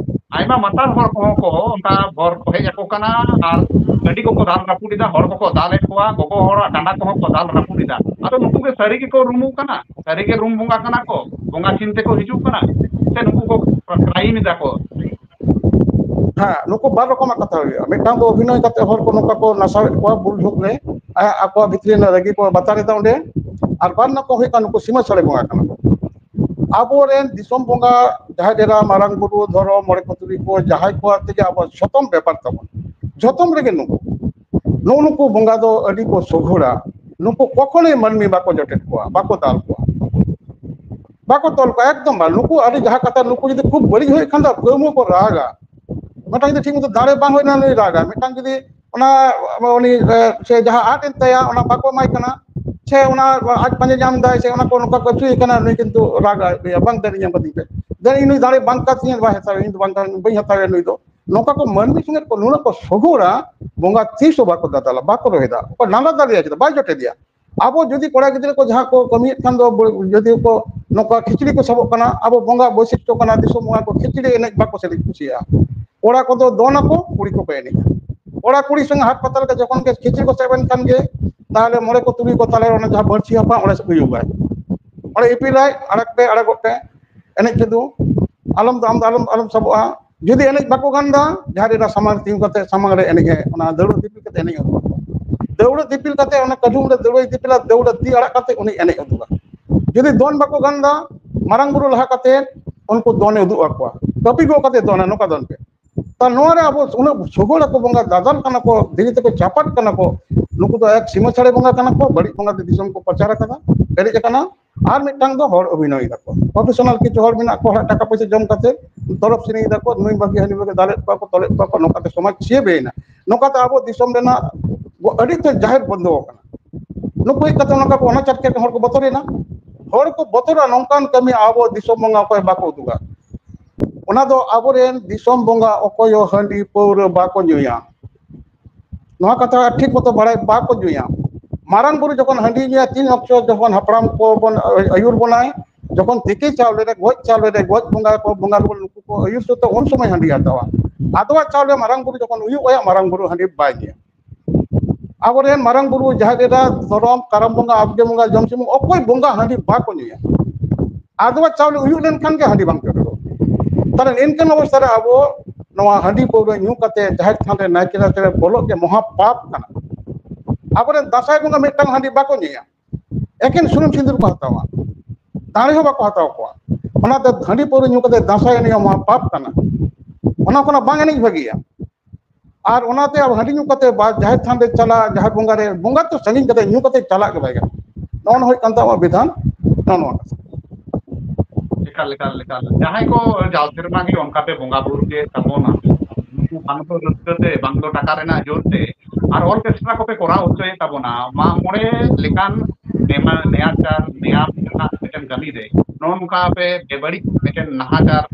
ᱟᱭᱢᱟ ᱢᱟᱛᱟᱞ ᱦᱚᱲ ᱠᱚᱦᱚᱸ ᱠᱚ ᱚᱱᱠᱟ ᱵᱷᱚᱨ ᱠᱚ ᱦᱮᱡ ᱟᱠᱚ ᱠᱟᱱᱟ, ᱟᱨ ᱜᱟᱹᱰᱤ ᱠᱚᱠᱚ ᱫᱟᱞ ᱨᱟᱹᱯᱩᱫ ᱮᱫᱟ, ᱦᱚᱲ ᱠᱚᱠᱚ ᱫᱟᱞᱮᱫ ᱠᱚᱣᱟ, ᱜᱚᱜᱚ ᱦᱚᱲᱟᱜ ᱰᱟᱸᱰᱟ ᱠᱚᱦᱚᱸ ᱠᱚ ᱫᱟᱞ ᱨᱟᱹᱯᱩᱫ ᱮᱫᱟ᱾ ᱟᱫᱚ ᱱᱩᱠᱩ ᱜᱮ ᱥᱟᱹᱨᱤ ᱜᱮᱠᱚ ᱨᱩᱢᱩᱜ ᱠᱟᱱᱟ, ᱥᱟᱹᱨᱤ ᱜᱮ ᱨᱩᱢ ᱵᱚᱸᱜᱟ ᱠᱟᱱᱟ ᱠᱚ, ᱵᱚᱸᱜᱟ ᱪᱤᱱᱛᱮ ᱠᱚ ᱦᱤᱡᱩᱜ ᱠᱟᱱᱟ, ᱥᱮ ᱱᱩᱠᱩ ᱠᱚ ᱠᱨᱟᱭᱤᱢ ᱮᱫᱟ ᱠᱚ? ᱦᱮᱸ, ᱱᱩᱠᱩ ᱵᱟᱨ ᱨᱚᱠᱚᱢᱟᱜ ᱠᱟᱛᱷᱟ ᱦᱩᱭᱩᱜᱼᱟ᱾ ᱢᱤᱫᱴᱟᱝ ᱫᱚ ᱚᱵᱷᱤᱱᱚᱭ ᱠᱟᱛᱮ ᱦᱚᱲ ᱠᱚ ᱱᱚᱝᱠᱟ ᱠᱚ ᱱᱟᱥᱟᱣᱮᱫ ᱠᱚᱣᱟ ᱵᱩᱞ ᱡᱷᱩᱠ ᱨᱮ, ᱟᱭᱟᱜ ᱟᱠᱚᱣᱟᱜ ᱵᱷᱤᱛᱨᱤ ᱨᱮᱱᱟᱜ ᱨᱟᱹᱜᱤ ᱠᱚ ᱵᱟᱛᱟᱨ ᱮᱫᱟ ᱚᱸᱰᱮ᱾ ᱟᱨ ᱵᱟᱨ ᱨᱮᱱᱟᱜ ᱠᱚ ᱦᱩᱭᱩᱜ ᱠᱟᱱᱟ ᱱᱩᱠᱩ ᱥᱤᱢᱟᱹ ᱥᱟᱹᱲᱮ ᱵᱚᱸᱜᱟ ᱠᱟᱱᱟ ᱠᱚ᱾ ᱟᱵᱚᱨᱮᱱ ᱫᱤᱥᱚᱢ ᱵᱚᱸᱜᱟ, ᱡᱟᱦᱮᱨ ᱮᱨᱟ, ᱢᱟᱨᱟᱝ ᱵᱩᱨᱩ, ᱫᱷᱚᱨᱚᱢ, ᱢᱚᱬᱮ ᱠᱚ ᱛᱩᱨᱩᱭ ᱠᱚ, ᱡᱟᱦᱟᱸᱭ ᱠᱚᱣᱟᱜ ᱛᱮᱜᱮ ᱟᱵᱚᱣᱟᱜ ᱡᱷᱚᱛᱚᱢ ᱵᱮᱯᱟᱨ ᱛᱟᱵᱚᱱ, ᱡᱷᱚᱛᱚᱢ ᱨᱮᱜᱮ ᱱᱩᱠᱩ, ᱱᱩᱜᱼᱩ ᱱᱩᱠᱩ ᱵᱚᱸᱜᱟ ᱫᱚ ᱟᱹᱰᱤ ᱠᱚ ᱥᱚᱜᱷᱚᱲᱟ᱾ ᱱᱩᱠᱩ ᱠᱚᱠᱷᱚᱱᱳᱭ ᱢᱟᱹᱱᱢᱤ ᱵᱟᱠᱚ ᱡᱚᱴᱮᱫ ᱠᱚᱣᱟ, ᱵᱟᱠᱚ ᱫᱟᱞ ᱠᱚᱣᱟ, ᱵᱟᱠᱚ ᱛᱚᱞ ᱠᱚᱣᱟ, ᱮᱠᱫᱚᱢ ᱵᱟᱝ᱾ ᱱᱩᱠᱩ ᱟᱹᱰᱤ ᱡᱟᱦᱟᱸ ᱠᱟᱛᱷᱟ, ᱱᱩᱠᱩ ᱡᱩᱫᱤ ᱠᱷᱩᱵ ᱵᱟᱹᱲᱤᱡ ᱦᱩᱭᱩᱜ ᱠᱷᱟᱱ ᱫᱚ ᱠᱟᱹᱣᱢᱟᱹ ᱠᱚ ᱨᱟᱜᱟ᱾ ᱢᱤᱫᱴᱟᱝ ᱡᱩᱫᱤ ᱴᱷᱤᱠ ᱢᱚᱛᱚ ᱫᱟᱲᱮ ᱵᱟᱝ ᱦᱩᱭ ᱞᱮᱱᱟ, ᱱᱩᱭ ᱨᱟᱜᱟ᱾ ᱢᱤᱫᱴᱟᱝ ᱡᱩᱫᱤ ᱚᱱᱟ, ᱩᱱᱤ, ᱮ, ᱥᱮ ᱡᱟᱦᱟᱸ ᱟᱫ ᱮᱱ ᱛᱟᱭᱟ, ᱚᱱᱟ ᱵᱟᱠᱚ ᱮᱢᱟᱭ ᱠᱟᱱᱟ, ᱥᱮ ᱚᱱᱟ ᱟᱡ ᱯᱟᱸᱡᱟ ᱧᱟᱢ ᱫᱟᱭ, ᱥᱮ ᱚᱱᱟ ᱠᱚ ᱱᱚᱝᱠᱟ ᱠᱚ ᱟᱹᱪᱩᱭᱮ ᱠᱟᱱᱟ, ᱱᱩᱭ ᱠᱤᱱᱛᱩ ᱨᱟᱜᱟᱭ, ᱞᱟᱹᱭᱟ, "ᱵᱟᱝ, ᱫᱮᱱ ᱤᱧ ᱮᱢ ᱠᱟᱹᱛᱤᱧ ᱯᱮ, ᱫᱮᱱ ᱤᱧ ᱱᱩᱭ ᱫᱟᱲᱮ ᱵᱟᱝ ᱠᱟᱹᱛᱤᱧᱟ, ᱵᱟᱭ ᱦᱟᱛᱟᱣᱟ, ᱤᱧ ᱫᱚ ᱵᱟᱝ, ᱵᱟᱹᱧ ᱦᱟᱛᱟᱣᱟ ᱱᱩᱭ ᱫᱚ᱾" ᱱᱚᱝᱠᱟ ᱠᱚ ᱢᱟᱹᱱᱢᱤ ᱥᱚᱸᱜᱮ ᱠᱚ ᱱᱩᱱᱟᱹᱜ ᱠᱚ ᱥᱚᱜᱚᱲᱟ, ᱵᱚᱸᱜᱟ ᱛᱤᱥ ᱦᱚᱸ ᱵᱟᱠᱚ ᱫᱟᱫᱟᱞᱟ, ᱵᱟᱠᱚ ᱨᱚᱦᱮᱫᱟ, ᱚᱠᱚᱭ ᱰᱟᱸᱰᱟ ᱫᱟᱞᱮᱭᱟ ᱪᱮᱫᱟᱜ ᱵᱟᱭ ᱡᱚᱴᱮᱫᱮᱭᱟ? ᱟᱵᱚ ᱡᱩᱫᱤ ᱠᱚᱲᱟ ᱜᱤᱫᱽᱨᱟᱹ ᱠᱚ ᱡᱟᱦᱟᱸ ᱠᱚ ᱠᱟᱹᱢᱤᱭᱮᱫ ᱠᱷᱟᱱ ᱫᱚ, ᱡᱩᱫᱤ ᱠᱚ ᱱᱚᱝᱠᱟ ᱠᱷᱤᱪᱲᱤ ᱠᱚ ᱥᱟᱵᱚᱜ ᱠᱟᱱᱟ, ᱟᱵᱚ ᱵᱚᱸᱜᱟ ᱵᱳᱭᱥᱤᱥᱴᱚ ᱠᱟᱱᱟ, ᱫᱤᱥᱚᱢ ᱵᱚᱸᱜᱟ ᱠᱚ ᱠᱷᱤᱪᱲᱤ ᱮᱱᱮᱡ ᱵᱟᱠᱚ ᱥᱮᱨᱮᱧ ᱠᱩᱥᱤᱭᱟᱜᱼᱟ᱾ ᱠᱚᱲᱟ ᱠᱚᱫᱚ ᱫᱚᱱ ᱟᱠᱚ, ᱠᱩᱲᱤ ᱠᱚᱠᱚ ᱮᱱᱮᱡᱼᱟ᱾ ᱠᱚᱲᱟ ᱠᱩᱲᱤ ᱥᱚᱸᱜᱮ ᱦᱟᱴ ᱯᱟᱛᱟ ᱨᱮ ᱡᱚᱠᱷᱚᱱ ᱜᱮ ᱠᱷᱤᱪᱲᱤ ᱠᱚ ᱥᱟᱵ ᱮᱱ ᱠᱷᱟᱱ ᱜᱮ, ᱛᱟᱦᱚᱞᱮ ᱢᱚᱬᱮ ᱠᱚ ᱛᱩᱨᱩᱭ ᱠᱚ ᱛᱟᱞᱟ ᱨᱮ ᱚᱱᱟ ᱡᱟᱦᱟᱸ ᱵᱟᱹᱲᱥᱤ ᱦᱟᱯᱟ, ᱚᱸᱰᱮ ᱥᱮᱫ ᱠᱚ ᱩᱭᱩᱜᱟᱭ, ᱚᱸᱰᱮ ᱤᱯᱤᱞᱟᱭ, "ᱟᱲᱟᱜ ᱯᱮ, ᱟᱲᱟᱜᱚᱜ ᱯᱮ, ᱮᱱᱮᱡ ᱯᱮ ᱫᱩ, ᱟᱞᱚᱢ ᱫᱚ, ᱟᱢ ᱫᱚ ᱟᱞᱚᱢ, ᱟᱞᱚᱢ ᱥᱟᱵᱚᱜᱼᱟ᱾" ᱡᱩᱫᱤ ᱮᱱᱮᱡ ᱵᱟᱠᱚ ᱜᱟᱱ ᱮᱫᱟ, ᱡᱟᱦᱟᱸ ᱨᱮ ᱥᱟᱢᱟᱝ ᱨᱮ ᱛᱤᱸᱜᱩ ᱠᱟᱛᱮ, ᱥᱟᱢᱟᱝ ᱨᱮ ᱮᱱᱮᱡ ᱮ, ᱚᱱᱟ ᱫᱟᱹᱣᱲᱟᱹ ᱫᱤᱯᱤᱞ ᱠᱟᱛᱮ ᱮᱱᱮᱡ ᱩᱫᱩᱜ ᱟᱠᱚᱣᱟ᱾ ᱫᱟᱹᱣᱲᱟᱹ ᱫᱤᱯᱤᱞ ᱠᱟᱛᱮ, ᱚᱱᱟ ᱠᱟᱹᱰᱷᱩᱢ ᱨᱮ ᱫᱟᱹᱣᱲᱟᱹᱭ ᱫᱤᱯᱤᱞᱟ, ᱫᱟᱹᱣᱲᱟᱹ ᱛᱤ ᱟᱲᱟᱜ ᱠᱟᱛᱮ ᱩᱱᱤ ᱮᱱᱮᱡ ᱩᱫᱩᱜᱟ᱾ ᱡᱩᱫᱤ ᱫᱚᱱ ᱵᱟᱠᱚ ᱜᱟᱱ ᱮᱫᱟ, ᱢᱟᱨᱟᱝ ᱵᱩᱨᱩ ᱞᱟᱦᱟ ᱠᱟᱛᱮ ᱩᱱᱠᱩ ᱫᱚᱱᱮ ᱩᱫᱩᱜ ᱟᱠᱚᱣᱟ᱾ ᱠᱟᱹᱯᱤ ᱜᱚᱜ ᱠᱟᱛᱮ ᱫᱚᱱᱟ, ᱱᱚᱝᱠᱟ ᱫᱚᱱ ᱯᱮ᱾ ᱛᱟ ᱱᱚᱣᱟ ᱨᱮ ᱟᱵᱚ ᱩᱱᱟᱹᱜ ᱥᱚᱜᱚᱲ ᱟᱠᱚ ᱵᱚᱸᱜᱟ, ᱫᱟᱫᱟᱞ ᱠᱟᱱᱟ ᱠᱚ, ᱫᱷᱤᱨᱤ ᱛᱮᱠᱚ ᱪᱟᱯᱟᱫ ᱠᱟᱱᱟ ᱠᱚ᱾ ᱱᱩᱠᱩ ᱫᱚ ᱮᱠ ᱥᱤᱢᱟᱹ ᱪᱷᱟᱲᱮ ᱵᱚᱸᱜᱟ ᱠᱟᱱᱟ ᱠᱚ, ᱵᱟᱹᱲᱤᱡ ᱵᱚᱸᱜᱟ ᱛᱮ ᱫᱤᱥᱚᱢ ᱠᱚ ᱯᱨᱚᱪᱟᱨ ᱟᱠᱟᱫᱟ, ᱯᱮᱨᱮᱡ ᱟᱠᱟᱱᱟ᱾ ᱟᱨ ᱢᱤᱫᱴᱟᱝ ᱫᱚ ᱦᱚᱲ ᱚᱵᱷᱤᱱᱚᱭ ᱫᱟᱠᱚ, ᱯᱨᱚᱯᱷᱮᱥᱚᱱᱟᱞ ᱠᱤᱪᱷᱩ ᱦᱚᱲ ᱢᱮᱱᱟᱜ ᱠᱚᱣᱟ, ᱦᱚᱲᱟᱜ ᱴᱟᱠᱟ ᱯᱚᱭᱥᱟ ᱡᱚᱢ ᱠᱟᱛᱮ ᱛᱚᱨᱚᱯ ᱥᱤᱱᱤ ᱫᱟᱠᱚ, ᱱᱩᱭ ᱵᱟᱹᱜᱤ ᱦᱟᱹᱱᱤ ᱵᱟᱹᱜᱤ ᱫᱟᱞᱮᱫ ᱠᱚᱣᱟ ᱠᱚ, ᱛᱚᱞᱮᱫ ᱠᱚᱣᱟ ᱠᱚ, ᱱᱚᱝᱠᱟᱛᱮ ᱥᱚᱢᱟᱡᱽ ᱪᱷᱤᱭᱟᱹᱵᱮᱭᱮᱱᱟ᱾ ᱱᱚᱝᱠᱟᱛᱮ ᱟᱵᱚ ᱫᱤᱥᱚᱢ ᱨᱮᱱᱟᱜ ᱟᱹᱰᱤ ᱩᱛᱟᱹᱨ ᱡᱟᱦᱮᱨ ᱵᱚᱱᱫᱚ ᱟᱠᱟᱱᱟ᱾ ᱱᱩᱠᱩ ᱦᱮᱡ ᱠᱟᱛᱮ ᱚᱱᱟ ᱠᱚ ᱚᱱᱟᱪᱟᱨ ᱠᱮᱫ ᱦᱚᱲ ᱠᱚ ᱵᱚᱛᱚᱨᱮᱱᱟ᱾ ᱦᱚᱲ ᱠᱚ ᱵᱚᱛᱚᱨᱟ, ᱱᱚᱝᱠᱟᱱ ᱠᱟᱹᱢᱤ ᱟᱵᱚ ᱫᱤᱥᱚᱢ ᱵᱚᱸᱜᱟ ᱚᱠᱚᱭ ᱵᱟᱠᱚ ᱩᱫᱩᱜᱟ᱾ ᱚᱱᱟ ᱫᱚ ᱟᱵᱚᱨᱮᱱ ᱫᱤᱥᱚᱢ ᱵᱚᱸᱜᱟ ᱚᱠᱚᱭ ᱦᱚᱸ ᱦᱟᱺᱰᱤ ᱯᱟᱹᱣᱨᱟᱹ ᱵᱟᱠᱚ ᱧᱩᱭᱟ᱾ ᱱᱚᱣᱟ ᱠᱟᱛᱷᱟ ᱴᱷᱤᱠ ᱢᱚᱛᱚ ᱵᱟᱲᱟᱭ ᱵᱟᱠᱚ ᱧᱩᱭᱟ᱾ ᱢᱟᱨᱟᱝ ᱵᱩᱨᱩ ᱡᱚᱠᱷᱚᱱ ᱦᱟᱺᱰᱤ ᱧᱩᱭᱟ, ᱛᱤᱱ ᱚᱠᱛᱚ ᱡᱚᱠᱷᱚᱱ ᱦᱟᱯᱲᱟᱢ ᱠᱚ ᱵᱚᱱ ᱟᱹᱭᱩᱨ ᱵᱚᱱᱟᱭ, ᱡᱚᱠᱷᱚᱱ ᱛᱤᱠᱤ ᱪᱟᱣᱞᱮ ᱨᱮ, ᱜᱚᱡ ᱪᱟᱣᱞᱮ ᱨᱮ, ᱜᱚᱡ ᱵᱚᱸᱜᱟ ᱠᱚ, ᱵᱚᱸᱜᱟ ᱵᱩᱨᱩ ᱱᱩᱠᱩ ᱠᱚ ᱟᱹᱭᱩᱨ ᱛᱮ ᱩᱱ ᱥᱚᱢᱚᱭ ᱦᱟᱺᱰᱤ ᱦᱟᱛᱟᱣᱟ᱾ ᱟᱫᱣᱟ ᱪᱟᱣᱞᱮ ᱢᱟᱨᱟᱝ ᱵᱩᱨᱩ ᱡᱚᱠᱷᱚᱱ ᱦᱩᱭᱩᱜ, ᱟᱭᱟᱜ ᱢᱟᱨᱟᱝ ᱵᱩᱨᱩ ᱦᱟᱺᱰᱤ ᱵᱟᱭ ᱧᱩᱭᱟ᱾ ᱟᱵᱚᱨᱮᱱ ᱢᱟᱨᱟᱝ ᱵᱩᱨᱩ, ᱡᱟᱦᱮᱨ ᱮᱨᱟ, ᱫᱷᱚᱨᱚᱢ, ᱠᱟᱨᱟᱢ ᱵᱚᱸᱜᱟ, ᱟᱵᱜᱮ ᱵᱚᱸᱜᱟ, ᱡᱚᱢ ᱥᱩᱢᱩᱝ ᱚᱠᱚᱭ ᱵᱚᱸᱜᱟ ᱦᱟᱺᱰᱤ ᱵᱟᱠᱚ ᱧᱩᱭᱟ᱾ ᱟᱫᱣᱟ ᱪᱟᱣᱞᱮ ᱦᱩᱭᱩᱜ ᱞᱮᱱᱠᱷᱟᱱ ᱜᱮ ᱦᱟᱺᱰᱤ ᱵᱟᱝ ᱪᱚᱰᱚᱨᱚᱜᱼᱟ᱾ ᱛᱟᱦᱞᱮ ᱮᱱᱠᱟᱱ ᱚᱵᱚᱥᱛᱷᱟ ᱨᱮ ᱟᱵᱚ ᱱᱚᱣᱟ ᱦᱟᱺᱰᱤ ᱯᱟᱹᱣᱨᱟᱹ ᱧᱩ ᱠᱟᱛᱮ ᱡᱟᱦᱮᱨ ᱛᱷᱟᱱ ᱨᱮ ᱱᱟᱭᱠᱮ ᱨᱟᱪᱟ ᱨᱮ ᱵᱚᱞᱚᱜ ᱜᱮ ᱢᱚᱦᱟ ᱯᱟᱯ ᱠᱟᱱᱟ᱾ ᱟᱵᱚᱨᱮᱱ ᱫᱟᱸᱥᱟᱭ ᱵᱚᱸᱜᱟ ᱢᱤᱫᱴᱟᱝ ᱦᱟᱺᱰᱤ ᱵᱟᱠᱚ ᱧᱩᱭᱟ, ᱮᱠᱮᱱ ᱥᱩᱱᱩᱢ ᱥᱤᱸᱫᱩᱨ ᱠᱚ ᱦᱟᱛᱟᱣᱟ, ᱫᱟᱲᱮ ᱦᱚᱸ ᱵᱟᱠᱚ ᱦᱟᱛᱟᱣ ᱠᱚᱣᱟ᱾ ᱚᱱᱟᱛᱮ ᱦᱟᱺᱰᱤ ᱯᱟᱹᱣᱨᱟᱹ ᱧᱩ ᱠᱟᱛᱮ ᱫᱟᱸᱥᱟᱭ ᱮᱱᱮᱡ ᱦᱚᱸ ᱢᱚᱦᱟ ᱯᱟᱯ ᱠᱟᱱᱟ᱾ ᱚᱱᱟ ᱠᱷᱚᱱᱟᱜ ᱵᱟᱝ ᱮᱱᱮᱡ ᱵᱷᱟᱹᱜᱤᱭᱟ᱾ ᱟᱨ ᱚᱱᱟᱛᱮ ᱟᱵᱚ ᱦᱟᱺᱰᱤ ᱧᱩ ᱠᱟᱛᱮ ᱵᱟ ᱡᱟᱦᱮᱨ ᱛᱷᱟᱱ ᱨᱮ ᱪᱟᱞᱟᱜ, ᱡᱟᱦᱮᱨ ᱵᱚᱸᱜᱟ ᱨᱮ, ᱵᱚᱸᱜᱟ ᱛᱚ ᱥᱟᱺᱜᱤᱧ ᱠᱟᱛᱮ ᱧᱩ ᱠᱟᱛᱮ ᱪᱟᱞᱟᱜ ᱜᱮ ᱵᱟᱭ ᱜᱟᱱᱚᱜᱼᱟ᱾ ᱱᱚᱜᱼᱚ ᱱᱚᱣᱟ ᱦᱩᱭᱩᱜ ᱠᱟᱱ ᱛᱟᱵᱚᱱᱟ ᱵᱤᱫᱷᱟᱱ, ᱱᱚᱜᱼᱚ ᱱᱚᱣᱟ ᱠᱟᱛᱷᱟ᱾ ᱮᱠᱟᱞ, ᱮᱠᱟᱞ, ᱮᱠᱟᱞ᱾ ᱡᱟᱦᱟᱸᱭ ᱠᱚ ᱡᱟᱣ ᱥᱮᱨᱢᱟ ᱜᱮ ᱚᱱᱠᱟ ᱯᱮ ᱵᱚᱸᱜᱟ ᱵᱩᱨᱩ ᱠᱮᱫ ᱛᱟᱵᱚᱱᱟ, ᱩᱱᱠᱩ ᱵᱟᱝ ᱫᱚ ᱨᱟᱹᱥᱠᱟᱹ ᱛᱮ, ᱵᱟᱝ ᱫᱚ ᱴᱟᱠᱟ ᱨᱮᱱᱟᱜ ᱡᱳᱨ ᱛᱮ, ᱟᱨ ᱚᱨᱠᱮᱥᱴᱨᱟ ᱠᱚᱯᱮ ᱠᱚᱨᱟᱣ ᱦᱚᱪᱚᱭᱮᱫ ᱛᱟᱵᱚᱱᱟ, ᱢᱟᱜ ᱢᱚᱬᱮ ᱞᱮᱠᱟᱱ ᱱᱮᱢᱟ-, ᱱᱮᱭᱟᱪᱟᱨ, ᱱᱮᱭᱟᱢ ᱨᱮᱱᱟᱜ ᱢᱤᱫᱴᱮᱱ ᱠᱟᱹᱢᱤ ᱨᱮ ᱱᱚᱜᱼᱚ ᱱᱚᱝᱠᱟ ᱯᱮ ᱵᱮᱵᱟᱹᱲᱤᱡ ᱢᱤᱫᱴᱮᱱ ᱱᱟᱦᱟᱪᱟᱨ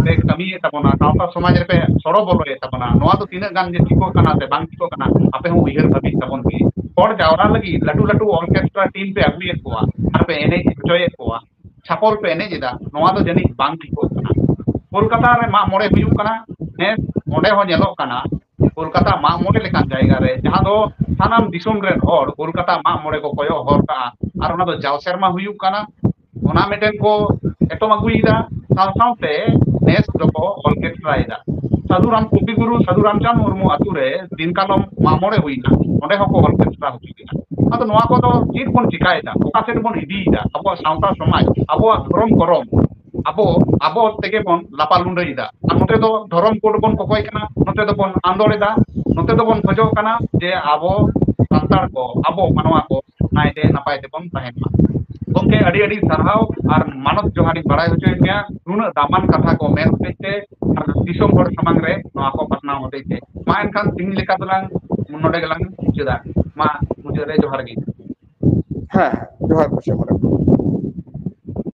ᱯᱮ ᱠᱟᱹᱢᱤᱭᱮᱫ ᱛᱟᱵᱚᱱᱟ, ᱥᱟᱶᱛᱟ ᱥᱚᱢᱟᱡᱽ ᱨᱮᱯᱮ ᱥᱚᱲᱚ ᱵᱚᱞᱚᱭᱮᱫ ᱛᱟᱵᱚᱱᱟ, ᱱᱚᱣᱟ ᱫᱚ ᱛᱤᱱᱟᱹᱜ ᱜᱟᱱ ᱡᱮ ᱴᱷᱤᱠᱚᱜ ᱠᱟᱱᱟ ᱥᱮ ᱵᱟᱝ ᱴᱷᱤᱠᱚᱜ ᱠᱟᱱᱟ, ᱟᱯᱮ ᱦᱚᱸ ᱩᱭᱦᱟᱹᱨ ᱵᱷᱟᱹᱵᱤᱛ ᱛᱟᱵᱚᱱ ᱯᱮ᱾ ᱦᱚᱲ ᱡᱟᱣᱨᱟ ᱞᱟᱹᱜᱤᱫ ᱞᱟᱹᱴᱩ ᱞᱟᱹᱴᱩ ᱚᱨᱠᱮᱥᱴᱨᱟ ᱴᱤᱢ ᱯᱮ ᱟᱹᱜᱩᱭᱮᱫ ᱠᱚᱣᱟ ᱟᱨ ᱯᱮ ᱮᱱᱮᱡ ᱦᱚᱪᱚᱭᱮᱫ ᱠᱚᱣᱟ, ᱪᱷᱟᱯᱚᱞ ᱯᱮ ᱮᱱᱮᱡ ᱮᱫᱟ, ᱱᱚᱣᱟ ᱫᱚ ᱡᱟᱹᱱᱤᱡ ᱵᱟᱝ ᱴᱷᱤᱠᱚᱜ ᱠᱟᱱᱟ᱾ ᱠᱳᱞᱠᱟᱛᱟ ᱨᱮ ᱢᱟᱜ ᱢᱚᱬᱮ ᱦᱩᱭᱩᱜ ᱠᱟᱱᱟ, ᱱᱮᱥ ᱚᱸᱰᱮ ᱦᱚᱸ ᱧᱮᱞᱚᱜ ᱠᱟᱱᱟ, ᱠᱳᱞᱠᱟᱛᱟ ᱢᱟᱜ ᱢᱚᱬᱮ ᱞᱮᱠᱟᱱ ᱡᱟᱭᱜᱟ ᱨᱮ, ᱡᱟᱦᱟᱸ ᱫᱚ ᱥᱟᱱᱟᱢ ᱫᱤᱥᱚᱢ ᱨᱮᱱ ᱦᱚᱲ ᱠᱳᱞᱠᱟᱛᱟ ᱢᱟᱜ ᱢᱚᱬᱮ ᱠᱚ ᱠᱚᱭᱚᱜ ᱦᱚᱨ ᱠᱟᱜᱼᱟ, ᱟᱨ ᱚᱱᱟ ᱫᱚ ᱡᱟᱣ ᱥᱮᱨᱢᱟ ᱦᱩᱭᱩᱜ ᱠᱟᱱᱟ, ᱚᱱᱟ ᱢᱤᱫᱴᱮᱱ ᱠᱚ ᱮᱛᱚᱢ ᱟᱹᱜᱩᱭᱮᱫᱟ᱾ ᱥᱟᱶ ᱥᱟᱶᱛᱮ ᱱᱮᱥ ᱫᱚᱠᱚ ᱚᱨᱠᱮᱥᱴᱨᱟᱭᱮᱫᱟ᱾ ᱥᱟᱹᱫᱷᱩ ᱨᱟᱢ, ᱠᱚᱵᱤᱜᱩᱨᱩ ᱥᱟᱹᱫᱷᱩ ᱨᱟᱢᱪᱟᱸᱫᱽ ᱢᱩᱨᱢᱩ ᱟᱛᱩ ᱨᱮ ᱫᱤᱱ ᱠᱟᱞᱚᱢ ᱢᱟᱜ ᱢᱚᱬᱮ ᱦᱩᱭᱱᱟ, ᱚᱸᱰᱮ ᱦᱚᱸᱠᱚ ᱚᱨᱠᱮᱥᱴᱨᱟ ᱦᱚᱪᱚ ᱠᱮᱫᱟ᱾ ᱟᱫᱚ ᱱᱚᱣᱟ ᱠᱚᱫᱚ ᱪᱮᱫ ᱵᱚᱱ ᱪᱤᱠᱟᱭᱮᱫᱟ? ᱚᱠᱟ ᱥᱮᱫ ᱵᱚᱱ ᱤᱫᱤᱭᱮᱫᱟ ᱟᱵᱚᱣᱟᱜ ᱥᱟᱶᱛᱟ ᱥᱚᱢᱟᱡᱽ, ᱟᱵᱚᱣᱟᱜ ᱫᱷᱚᱨᱚᱢ ᱠᱚᱨᱚᱢ? ᱟᱵᱚ, ᱟᱵᱚ ᱛᱮᱜᱮ ᱵᱚᱱ ᱞᱟᱯᱟ ᱞᱩᱸᱰᱟᱹᱭᱮᱫᱟ᱾ ᱟᱨ ᱱᱚᱛᱮ ᱫᱚ ᱫᱷᱚᱨᱚᱢ ᱠᱳᱰ ᱵᱚᱱ ᱠᱚᱠᱚᱭ ᱠᱟᱱᱟ, ᱱᱚᱛᱮ ᱫᱚᱵᱚᱱ ᱟᱸᱫᱳᱲ ᱮᱫᱟ, ᱱᱚᱛᱮ ᱫᱚᱵᱚᱱ ᱠᱷᱚᱡᱚᱜ ᱠᱟᱱᱟ ᱡᱮ ᱟᱵᱚ ᱥᱟᱱᱛᱟᱲ ᱠᱚ, ᱟᱵᱚ ᱢᱟᱱᱣᱟ ᱠᱚ ᱱᱟᱭᱛᱮ ᱱᱟᱯᱟᱭ ᱛᱮᱵᱚᱱ ᱛᱟᱦᱮᱱ ᱢᱟ᱾ ᱜᱚᱢᱠᱮ, ᱟᱹᱰᱤ ᱟᱹᱰᱤ ᱥᱟᱨᱦᱟᱣ ᱟᱨ ᱢᱟᱱᱚᱛ ᱡᱚᱦᱟᱨ ᱤᱧ ᱵᱟᱲᱟᱭ ᱦᱚᱪᱚᱭᱮᱫ ᱢᱮᱭᱟ ᱱᱩᱱᱟᱹᱜ ᱫᱟᱢᱟᱱ ᱠᱟᱛᱷᱟ ᱠᱚ ᱢᱮᱱ ᱦᱚᱛᱮᱡ ᱛᱮ ᱟᱨ ᱫᱤᱥᱚᱢ ᱦᱚᱲ ᱥᱟᱢᱟᱝ ᱨᱮ ᱱᱚᱣᱟ ᱠᱚ ᱯᱟᱥᱱᱟᱣ ᱦᱚᱛᱮᱡ ᱛᱮ᱾ ᱢᱟ ᱮᱱᱠᱷᱟᱱ ᱛᱤᱦᱤᱧ ᱞᱮᱠᱟ ᱫᱚᱞᱟᱝ ᱱᱚᱰᱮ ᱜᱮᱞᱟᱝ ᱢᱩᱪᱟᱹᱫᱟ᱾ ᱢᱟ ᱢᱩᱪᱟᱹᱫ ᱨᱮ ᱡᱚᱦᱟᱨ ᱜᱮ᱾ ᱦᱮᱸ, ᱡᱚᱦᱟᱨ ᱯᱟᱪᱮ ᱢᱚᱬᱮ ᱠᱚ᱾